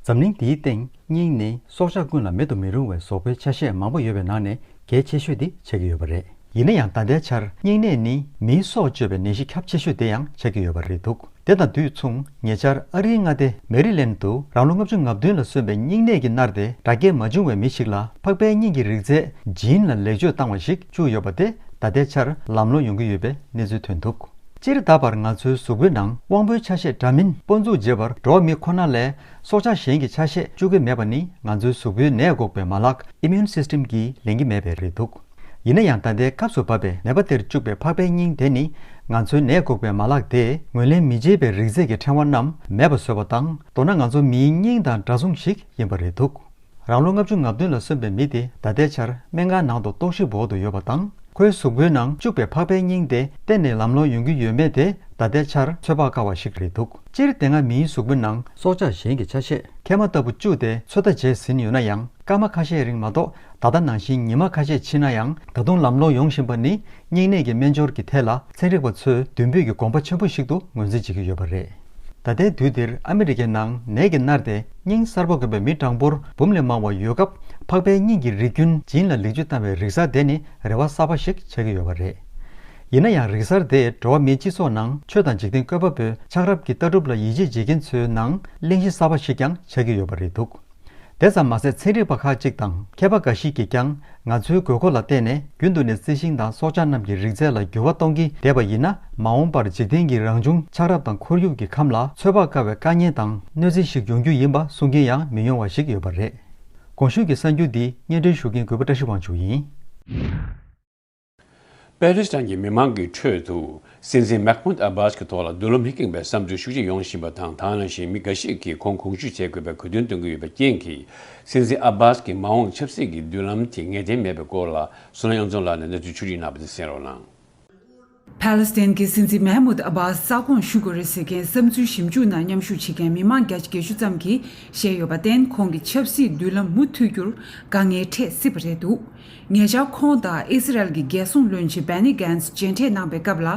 འཛམ་གླིང་འདིའི་སྟེང་སྙིང་ནི་སྲོག་ཆགས་ཀུན་ལ་མེད་དུ་མི་རུང་བའི་གཟུགས་པོའི་ཆ་ཤས་མང་པོ་ཡོད་པའི་ནང་ནས་གལ་ཆེ་ཤོས་དེ་ཆགས་ཀྱི་ཡོད་པ་རེད། ཡིན་ན་ཡང་ད་ལྟའི་ཆར་སྙིང་ནད་ནི་མིའི་སྲོག་གཅོད་པའི་ནད་གཞི་ཁྱབ་ཆེ་ཤོས་དེ་ཡང་ཆགས་ཀྱི་ཡོད་པ་རེད་འདུག་དེ་དང་དུས་མཚུངས་ཉེ་ཆར་ཨ་རིའི་མངའ་སྡེ་མེ་རི་ལེན་དུ་རང་ལོ་ལྔ་བཅུ་ང་བདུན་ལ་སོན་པའི་སྙིང་ནད་ཀྱིས་མནར་ཏེ་དྲག་སྐྱེད་མ་བྱུང་བའི་མི་ཞིག་ལ་ཕག་པའི་སྙིང་གི་རིགས་རྫས་ཇིན་ལ་ལེགས་བཅོས་བཏང་བ་ཞིག་བཅུག་ཡོད་པ་དེ་ད་ལྟའི་ཆར་ལམ་ལྷོང་ཡོང་གི་ཡོད་པའི་གནས་ཚུལ་ཐོན་འདུག་སྤྱིར་ད་བར་ང་ཚོའི་གཟུགས་པོའི་ནང་དབང་པོའི་ཆ་ཤས་འདྲ་མིན་སྤོ་འཛུགས་བྱེད་པར་འགྲོ་བ་མི་ཁོ་ན་ལས་སྲོག་ཆགས་གཞན་གྱི་ཆ་ཤས་བཅུག་གི་མེད་པ་ནི་ང་ཚོའི་གཟུགས་པོའི་ནད་འགོག་པའི་མ་ལག་Immune System གྱིས་ལེན་གྱི་མེད་པས་རེད་འདུག་ཡིན་ན་ཡང་ད་ལྟའི་སྐབས་སུ་བབས་པའི་ནད་པ་དེར་བཅུག་པའི་ཕག་པའི་སྙིང་དེ་ནི་ང་ཚོའི་ནད་འགོག་པའི་མ་ལག་དེས་ངོས་ལེན་མི་བྱེད་པའི་རིགས་རྫས་ཀྱི་ཕྲེང་བ་རྣམས་མེད་པ་བཟོས་པ་དང་། མདོར་ན་ང་ཚོ་མིའི་སྙིང་དང་འདྲ་མཚུངས་ཤིག་ཡིན་པ་རེད་འདུག་རང་ལོ་ལྔ་བཅུ་ང་བདུན་ལ་སོན་པའི་མི་དེ་ད་ལྟའི་ཆར་སྨན་ཁང་ནང་དུ་རྟོག་ཞིབ་འོག་ཏུ་ཡོད་པ་དང་། ཁོའི་གཟུགས་པོའི་ནང་བཅུག་པའི་ཕག་པའི་སྙིང་དེ་གཏན་ནས་ལམ་ལྷོང་ཡོང་གི་ཡོད་མེད་དེ་ད་ལྟའི་ཆར་ཚོད་དཔག་དཀའ་བ་ཞིག་རེད་འདུག་སྤྱིར་དེ་སྔ་མིའི་གཟུགས་པོའི་ནང་སྲོག་ཆགས་གཞན་གྱི་ཆ་ཤས་མཁལ་མ་ལྟ་བུ་བཅུག་སྟེ་ཚོད་ལྟ་བྱས་ཟིན་ཡོད་ན་ཡང་། སྐར་མ་ཁ་ཤས་རིང་མ་གཏོགས་ད་ལྟ་ནང་བཞིན་ཉི་མ་ཁ་ཤས་ཕྱིན་ན་ཡང་། ད་དུང་ལམ་ལྷོང་ཡོང་བཞིན་པ་ནི་སྙིང་ནད་ཀྱི་སྨན་སྦྱོར་གྱི་ཐད་ལ་ཚན་རིག་པ་ཚོས་མདུན་སྤོས་ཀྱི་གོམ་པ་ཆེན་པོ་ཞིག་ཏུ་ངོས་འཛིན་བྱེད་ཀྱི་ཡོད་པ་རེད། ད་ལྟའི་དུས་འདིར་ཨ་མི་རི་ཀའི་ནང་ནད་ཀྱིས་མནར་ཏེ་སྙིང་གསར་པ་དགོས་པའི་མི་གྲངས་འབོར་འབུམ་ལས་མང་བ་ཡོད་སྐབས། ཕག་པའི་སྙིང་གི་རིགས་རྒྱུན་ཇིན་ལ་ལེགས་བཅོས་བཏང་བའི་རིག་གསར་དེ་ནི་རེ་བ་གསར་པ་ཞིག་ཆགས་ཀྱི་ཡོད་པ་རེད། ཡིན་ན་ཡང་རིག་གསར་དེས་འགྲོ་བ་མིའི་སྤྱི་ཚོགས་ནང་ཆོས་དང་འཇིག་རྟེན་བཀོད་པ་པོའི་ཆགས་རབས་ཀྱི་ལྟ་གྲུབ་ལ་ཡིད་ཆེས་བྱེད་མཁན་ཚོའི་ནང་གླེང་གཞི་གསར་པ་ཞིག་ཀྱང་ཆགས་ཀྱི་ཡོད་པ་རེད་འདུག་དེ་ཙམ་མ་ཟད་ཚན་རིག་པ་ཁག་ཅིག་དང་མཁས་པ་འགའ་ཞིག་གིས་ཀྱང་ང་ཚོའི་དགོས་མཁོ་ལ་བརྟེན་ནས་རྒྱུན་དུ་ནས་རྩི་ཤིང་དང་སྲོག་ཆགས་རྣམས་ཀྱི་རིགས་རྫས་ལ་འགྱུར་བ་གཏོང་གིན་བསྡད་པ་ཡིན་ན། མ་འོངས་པར་འཇིག་རྟེན་གྱི་རང་བྱུང་ཆགས་རབས་དང་ཁོར་ཡུག་གི་ཁམས་ལ་ཚོད་དཔག་དཀའ་བའི་དཀའ་ངལ་དང་གནོད་འཚེ་ཞིག་ཡོང་རྒྱུ་ཡིན་པ་གསུང་མཁན་ཡང་མི་ཉུང་བ་ཞིག་ཡོད་པ་རེད། གོང་ཞུས་ཀྱི་གསར་འགྱུར་འདི་སྙན་སྒྲོན་ཞུ་མཁན་གུས་པ་བཀྲ་ཤིས་དབང་ཕྱུག་ཡིན། པེ་ལེ་སི་ཐན་གྱི་མི་མང་གི་ཁྲོད་དུ་སྲིད་འཛིན་མེག་མུད་ཨ་བྷཱས་ཀྱི་ཐོག་ལ་མདུན་ལམ་ཧེ་གིང་བའི་བསམ་ཚུལ་ཤུགས་ཆེ་ཡོང་བཞིན་པ་དང་། དེ་ནང་བཞིན་མི་འགའ་ཞིག་གིས་ཁོང་དགོངས་ཞུ་བྱེད་དགོས་པའི་གོ་སྟོན་གཏོང་གི་ཡོད་པའི་རྐྱེན་གྱིས། སྲིད་འཛིན་ཨ་བྷཱས་ཀྱི་མ་འོངས་ཆབ་སྲིད་ཀྱི་མདུན་ལམ་དེ་ངེས་གཏན་མེད་པའི་སྐོར་ལ་བསོད་ནམས་དབྱངས་འཛོམས་ལགས་ནས་གནས་ཚུལ་ཕྱོགས་སྒྲིག་གནང་བ་དེ་གསན་རོགས་གནང་། ཕཱ་ལེ་སི་ཐན་གྱི་སྲིད་འཛིན་མེ་མུད་ཨ་བྷ་སི་ས་ཁོངས་ཞུ་དགོས་རེད་ཟེར་མཁན་བསམ་ཚུལ་ཞིབ་འཇུག་ནང་མཉམ་ཞུགས་བྱེད་མཁན་མི་མང་བརྒྱ་ཆ་བརྒྱད་ཅུ་ཙམ་གྱིས་བཤད་ཡོད་པར་བརྟེན། ཁོང་གི་ཆབ་སྲིད་མདུན་ལམ་མུ་མཐུད་རྒྱུར་དཀའ་ངལ་འཕྲད་སྲིད་པ་རེད་འདུག་ཉེ་ཆར་ཁོང་དང་ཨི་སི་རལ་གྱི་རྒྱལ་སྲུང་བློན་ཆེན་བེ་ནི་གྷན་སི་མཇལ་འཕྲད་གནང་པའི་སྐབས་ལ།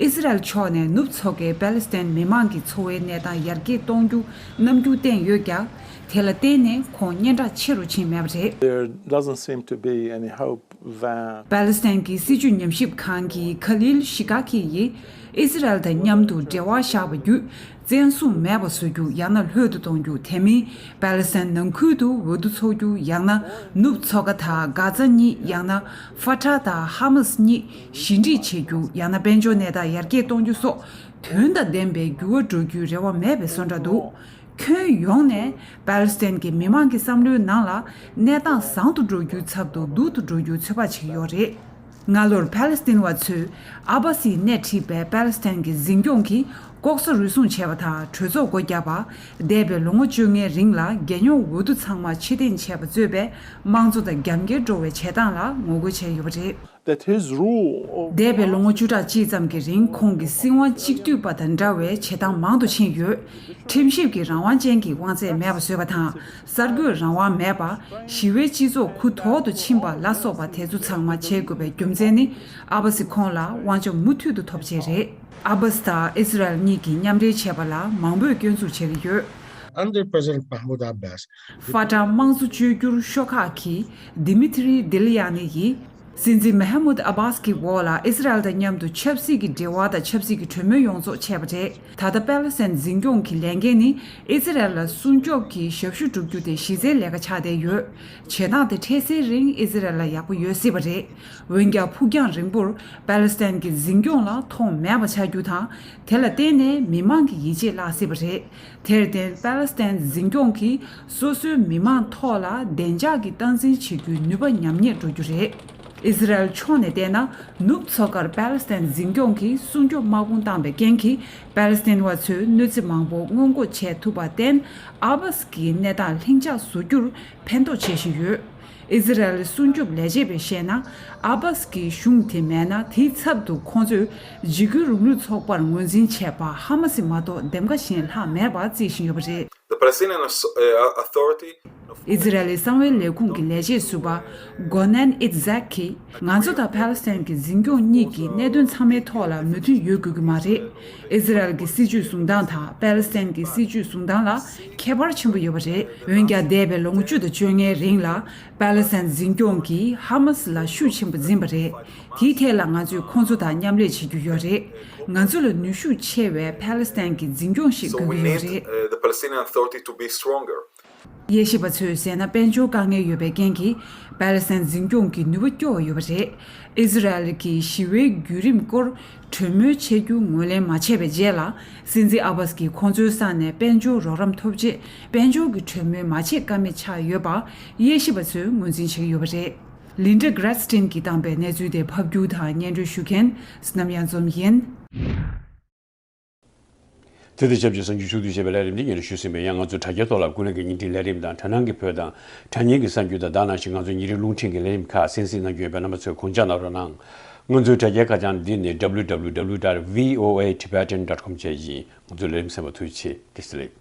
ཨི་སི་རལ་ཕྱོགས་ནས་ནུབ་མཚོ་ཁའི་པཱ་ལེ་སི་ཐན་མི་མང་གི་འཚོ་བའི་གནས་སྟངས་ཡར་རྒྱས་གཏོང་རྒྱུ་རྣམ་འགྱུར་བསྟན་ཡོད་ཀྱང་། དེ་ལ་བརྟེན་ནས་ཁོང་སྙན་གྲགས་ཆེ་རུ་ཕྱིན་མེད་པ་རེད། There doesn't seem to be any hope that པཱ་ལེ་སི་ཐན་གྱི་སྲིད་བྱུས་ཉམས་ཞིབ་ཁང་གི་ཁ་ལིལ་ཤི་ཀ་ཁི་ཡིས། ཨི་སི་རལ་དང་མཉམ་དུ་འབྲེལ་བ་བཞག་པ་བརྒྱུད། བཙན་བཟུང་མེད་པ་བཟོ་རྒྱུ་ཡང་ན་ལྷོད་དུ་གཏོང་རྒྱུ། དེ་མིན་པཱ་ལེ་སི་ཐན་ནང་ཁུལ་དུ་འོས་བསྡུ་འཚོགས་རྒྱུ་ཡང་ན་ནུབ་མཚོ་ཁ་དང་གྷ་ཛ་གཉིས། ཡང་ན་ཧྥ་ཏཱ་དང་ཧ་མ་སི་གཉིས་ཞི་འགྲིག་བྱེད་རྒྱུ། ཡང་ན་དཔལ་འབྱོར་གནས་སྟངས་ཡར་རྒྱས་གཏོང་རྒྱུ་སོགས་དོན་དང་ལྡན་པའི་འགྱུར་བ་འགྲོ་རྒྱུའི་རེ་བ་མེད་པའི་བཟོ་འདྲ་འདུག་ཁྱོན་ཡོངས་ནས་པཱ་ལེ་སི་ཐན་གྱི་མི་མང་གི་བསམ་བློའི་ནང་ལ་གནས་སྟངས་བཟང་དུ་འགྲོ་རྒྱུའི་ཚབ་ཏུ་སྡུག་ཏུ་འགྲོ་རྒྱུའི་ཚོད་དཔག་བྱེད་ཀྱི་ཡོད་རེད། སྔ་ལོར་ཕཱ་ལེ་སི་ཐན་བ་ཚོས་ཨ་བྷ་སིས་སྣེ་ཁྲིད་པའི་པཱ་ལེ་སི་ཐན་གྱི་འཛིན་སྐྱོང་གིས་ལྐོག་ཟ་རུལ་སུངས་བྱས་པ་དང་གྲོས་ཚོགས་སྒོ་བརྒྱབ་པ། འདས་པའི་ལོ་ངོ་བཅོ་ལྔའི་རིང་ལ་རྒྱལ་ཡོངས་འོས་བསྡུ་ཚང་མ་ཕྱིར་འཐེན་བྱས་པ་གཙོས་པའི་དམངས་གཙོ་དང་རྒྱབ་འགལ་འགྲོ་བའི་བྱེད་སྟངས་ལ་ངོ་རྒོལ་བྱས་ཡོད་པ་རེད། That his rule of འདས་པའི་ལོ་ངོ་བཅུ་ཕྲག་གཅིག་ཙམ་གྱི་རིང་ཁོང་གི་སྲིད་དབང་གཅིག་སྡུད་པ་དང་འདྲ་བའི་བྱེད་སྟངས་མང་དུ་ཕྱིན་ཡོད། ཁྲིམས་ཞིབ་ཀྱི་རང་དབང་ཅན་གྱི་དབང་ཚད་མེད་པ་བཟོས་པ་དང་། གསར་འགོད་རང་དབང་མེད་པ། ཞི་བའི་སྤྱི་ཚོགས་གུ་དོག་ཏུ་ཕྱིན་པ་ལ་སོགས་པ་དེ་ཚོ་ཚང་མ་བྱེད་དགོས་པའི་རྒྱུ་མཚན་ནི། ཨ་བྷ་སི་ཁོང་ལ་དབང་ཆ་མུ་མཐུད་དུ་ཐོབ་ཆེད་རེད། ཨ་བྷ་སི་དང་ཨི་སི་རལ་གཉིས་ཀྱིས་མཉམ་འབྲེལ་བྱས་པ་ལ་མང་པོས་སྐྱོན་འཛུགས་བྱེད་ཀྱི་ཡོད། Under President Mahmoud Abbas, ཧྥ་ཏཱ་དམངས་གཙོ་བཅོས་བསྒྱུར་ཤོག་ཁག་གི་དི་མི་ཐི་རི་དི་ལི་ཡ་ནི་ཡིས། སྲིད་འཛིན་མེ་ཧ་མུད་ཨ་བྷ་སི་གི་འོག་ལ་ཨི་སི་རལ་དང་མཉམ་དུ་ཆབ་སྲིད་ཀྱི་འབྲེལ་བ་དང་ཆབ་སྲིད་ཀྱི་གྲོས་མོལ་ཡོངས་རྫོགས་བྱས་པ་རེད། ད་ལྟ་པཱ་ལེ་སི་ཐན་འཛིན་སྐྱོང་གི་ལས་འགན་ནི་ཨི་སི་རལ་ལ་སྲུང་སྐྱོབ་ཀྱི་ཞབས་ཞུ་བསྒྲུབ་རྒྱུ་དེ་གཞི་རྩའི་ལས་ཀ་ཆགས་བསྡད་ཡོད། བྱེད་སྟངས་དེ་འཕྲལ་སེལ་རིང་ཨི་སི་རལ་ལ་ཡག་པོ་ཡོད་སྲིད་པ་རེད། འོན་ཀྱང་ཕུགས་རྒྱང་རིང་པོར་པཱ་ལེ་སི་ཐན་གྱི་འཛིན་སྐྱོང་ལ་མཐོང་མེད་པ་ཆགས་རྒྱུ་དང་། དེ་ལ་བརྟེན་ནས་མི་མང་གི་ཡིད་ཆེས་བརླག་སྲིད་པ་རེད། དེར་བརྟེན་པཱ་ལེ་སི་ཐན་འཛིན་སྐྱོང་གིས་སོ་སོའི་མི་མང་ཐོག་ལ་བདེ་འཇགས་ཀྱི་སྟངས་འཛིན་བྱེད་རྒྱུའི་ནུས་པ་ཉམས་ཉེས་འགྲོ་རྒྱུ་རེད། ཨི་སི་རལ་ཕྱོགས་ནས་བལྟས་ན། ནུབ་མཚོ་ཁར་པཱ་ལེ་སི་ཐན་འཛིན་སྐྱོང་གིས་སྲུང་སྐྱོབ་དམག་དཔུང་བཏང་པའི་རྐྱེན་གྱིས། པཱ་ལེ་སི་ཐན་བ་ཚོས་གནོད་འཚེ་མང་པོ་སྔོན་འགོག་བྱས་ཐུབ་པར་བརྟེན། ཨ་བྷ་སི་གི་གནས་སྟངས་ལྷིང་འཇགས་བཟོ་རྒྱུར་ཕན་ཐོགས་བྱེད་བཞིན་ཡོད། ཨི་སི་རལ་སྲུང་སྐྱོབ་ལས་བྱེད་པས་བཤད་ན། ཨ་བྷ་སི་གི་གཞུང་དེ་མེད་ན། དེའི་ཚབ་ཏུ་ཁོང་ཚོས་འཇིགས་སྐུལ་རིང་ལུགས་ཚོགས་པར་ངོས་འཛིན་བྱས་པ་ཧ་མ་སི་མ་གཏོགས་འདེམས་ཀ་གཞན་ལྷག་མེད་པ་རྩིས་བཞིན་ཡོད་པ་རེད། The Palestinian Aus- uh, Authority ཨི་ཛི་རལ་ལི་གསང་བའི་ལས་ཁུངས་ཀྱི་ལས་བྱེད་ཟུར་པ་གོ་ནན་ཨིད་ཛེག་གིས། ང་ཚོ་དང་ཕཱ་ལེ་སི་ཐན་གྱི་འཛིན་སྐྱོང་གཉིས་ཀྱི་གནད་དོན་ཚང་མའི་ཐོག་ལ་མོས་མཐུན་ཡོད་དགོས་ཀྱི་མ་རེད། ཨི་ཛི་རལ་གྱི་སྲིད་ཇུས་བཟུང་སྟངས་དང་ཕཱ་ལེ་སི་ཐན་གྱི་སྲིད་ཇུས་བཟུང་སྟངས་ལ་ཁྱད་པར་ཆེན་པོ་ཡོད་པ་རེད། འོན་ཀྱང་། འདས་པའི་ལོ་ངོ་བཅུ་དང་བཅོ་ལྔའི་རིང་ལ་པཱ་ལེ་སི་ཐན་འཛིན་སྐྱོང་གིས་ཧ་མ་སི་ལ་ཤུགས་ཆེན་པོ་འཛིན་པ་རེད། དེའི་ཐད་ལ་ང་ཚོས་ཁོང་ཚོ་དང་མཉམ་ལས་བྱེད་རྒྱུ་ཡོད་རེད། ང་ཚོ་ལ་ནུས་ཤུགས་ཆེ་བའི་ཕཱ་ལེ་སི་ཐན་གྱི་འཛིན་སྐྱོང་ཞིག So དགོས we ཀྱི་ཡོད need རེད། uh, the Palestinian Authority to be stronger. དབྱེ་ཞིབ་པ་ཚོས་ཟེར་ན། དཔལ་འབྱོར་དཀའ་ངལ་ཡོད་པའི་རྐྱེན་གྱིས་པཱ་ལེ་སི་ཐན་འཛིན་སྐྱོང་གི་ནུས་པ་སྐྱོ་བ་ཡོད་པ་རེད། ཨི་ཛི་རལ་གྱིས་ཞི་བའི་བརྒྱུད་རིམ་སྐོར་གྲོས་མོལ་བྱེད་རྒྱུ་ངོས་ལེན་མ་བྱས་པའི་རྗེས་ལ། སྲིད་འཛིན་ཨ་བྷ་སི་གིས་ཁོང་ཚོའི་ས་ནས་དཔལ་འབྱོར་རོགས་རམ་ཐོབ་ཆེད་དཔལ་འབྱོར་གྱི་གྲོས་མོལ་མ་བྱེད་ཀ་མེད་ཆགས་ཡོད་པ་དབྱེ་ཞིབ་པ་ཚོས་ངོས་འཛིན་བྱེད་ཀྱི་ཡོད་པ་རེད། ལིན་ཌ་གྷ་རེ་སི་ཊིན་གྱིས་བཏང་པའི་གནས་ཚུལ་དེ་ཕབ་སྒྱུར་དང་སྙན་སྒྲོན་ཞུ་མཁན་སྣམ་ཡ་འཛོམས་ཡིན། དེ་དང་ཆབས་ཅིག་གསར་འགྱུར་ཕྱོགས་བསྡུས་བྱས་པའི་ལས་རིམ་འདི་སྙན་སྒྲོན་ཞུས་ཟིན་པ་ཡིན། ང་ཚོའི་དྲ་རྒྱའི་ཐོག་ལ་ཀུན་གླེང་གི་བརྙན་འཕྲིན་ལས་རིམ་དང་། དྲ་སྣང་གི་བོད་དང་དྲ་བརྙན་གྱི་གསར་འགྱུར་དང་། ད་ནང་བཞིན་ང་ཚོའི་ཉིན་རེའི་རླུང་འཕྲིན་གྱི་ལས་རིམ་ཁག་གསན་གཟིགས་གནང་རྒྱུ་ཡོད་པས། རྣམ་པ་ཚོས་གོ་སྐབས་གནང་རོགས་གནང་། ང་ཚོའི་དྲ་རྒྱའི་ཁ་བྱང་འདི་ནི་www dot voatibetan dot com བཅས་ཡིན། ང་ཚོའི་ལས་རིམ་གསན་པར་ཐུགས་རྗེ་ཆེ། བཀྲ་ཤིས་བདེ་ལེགས།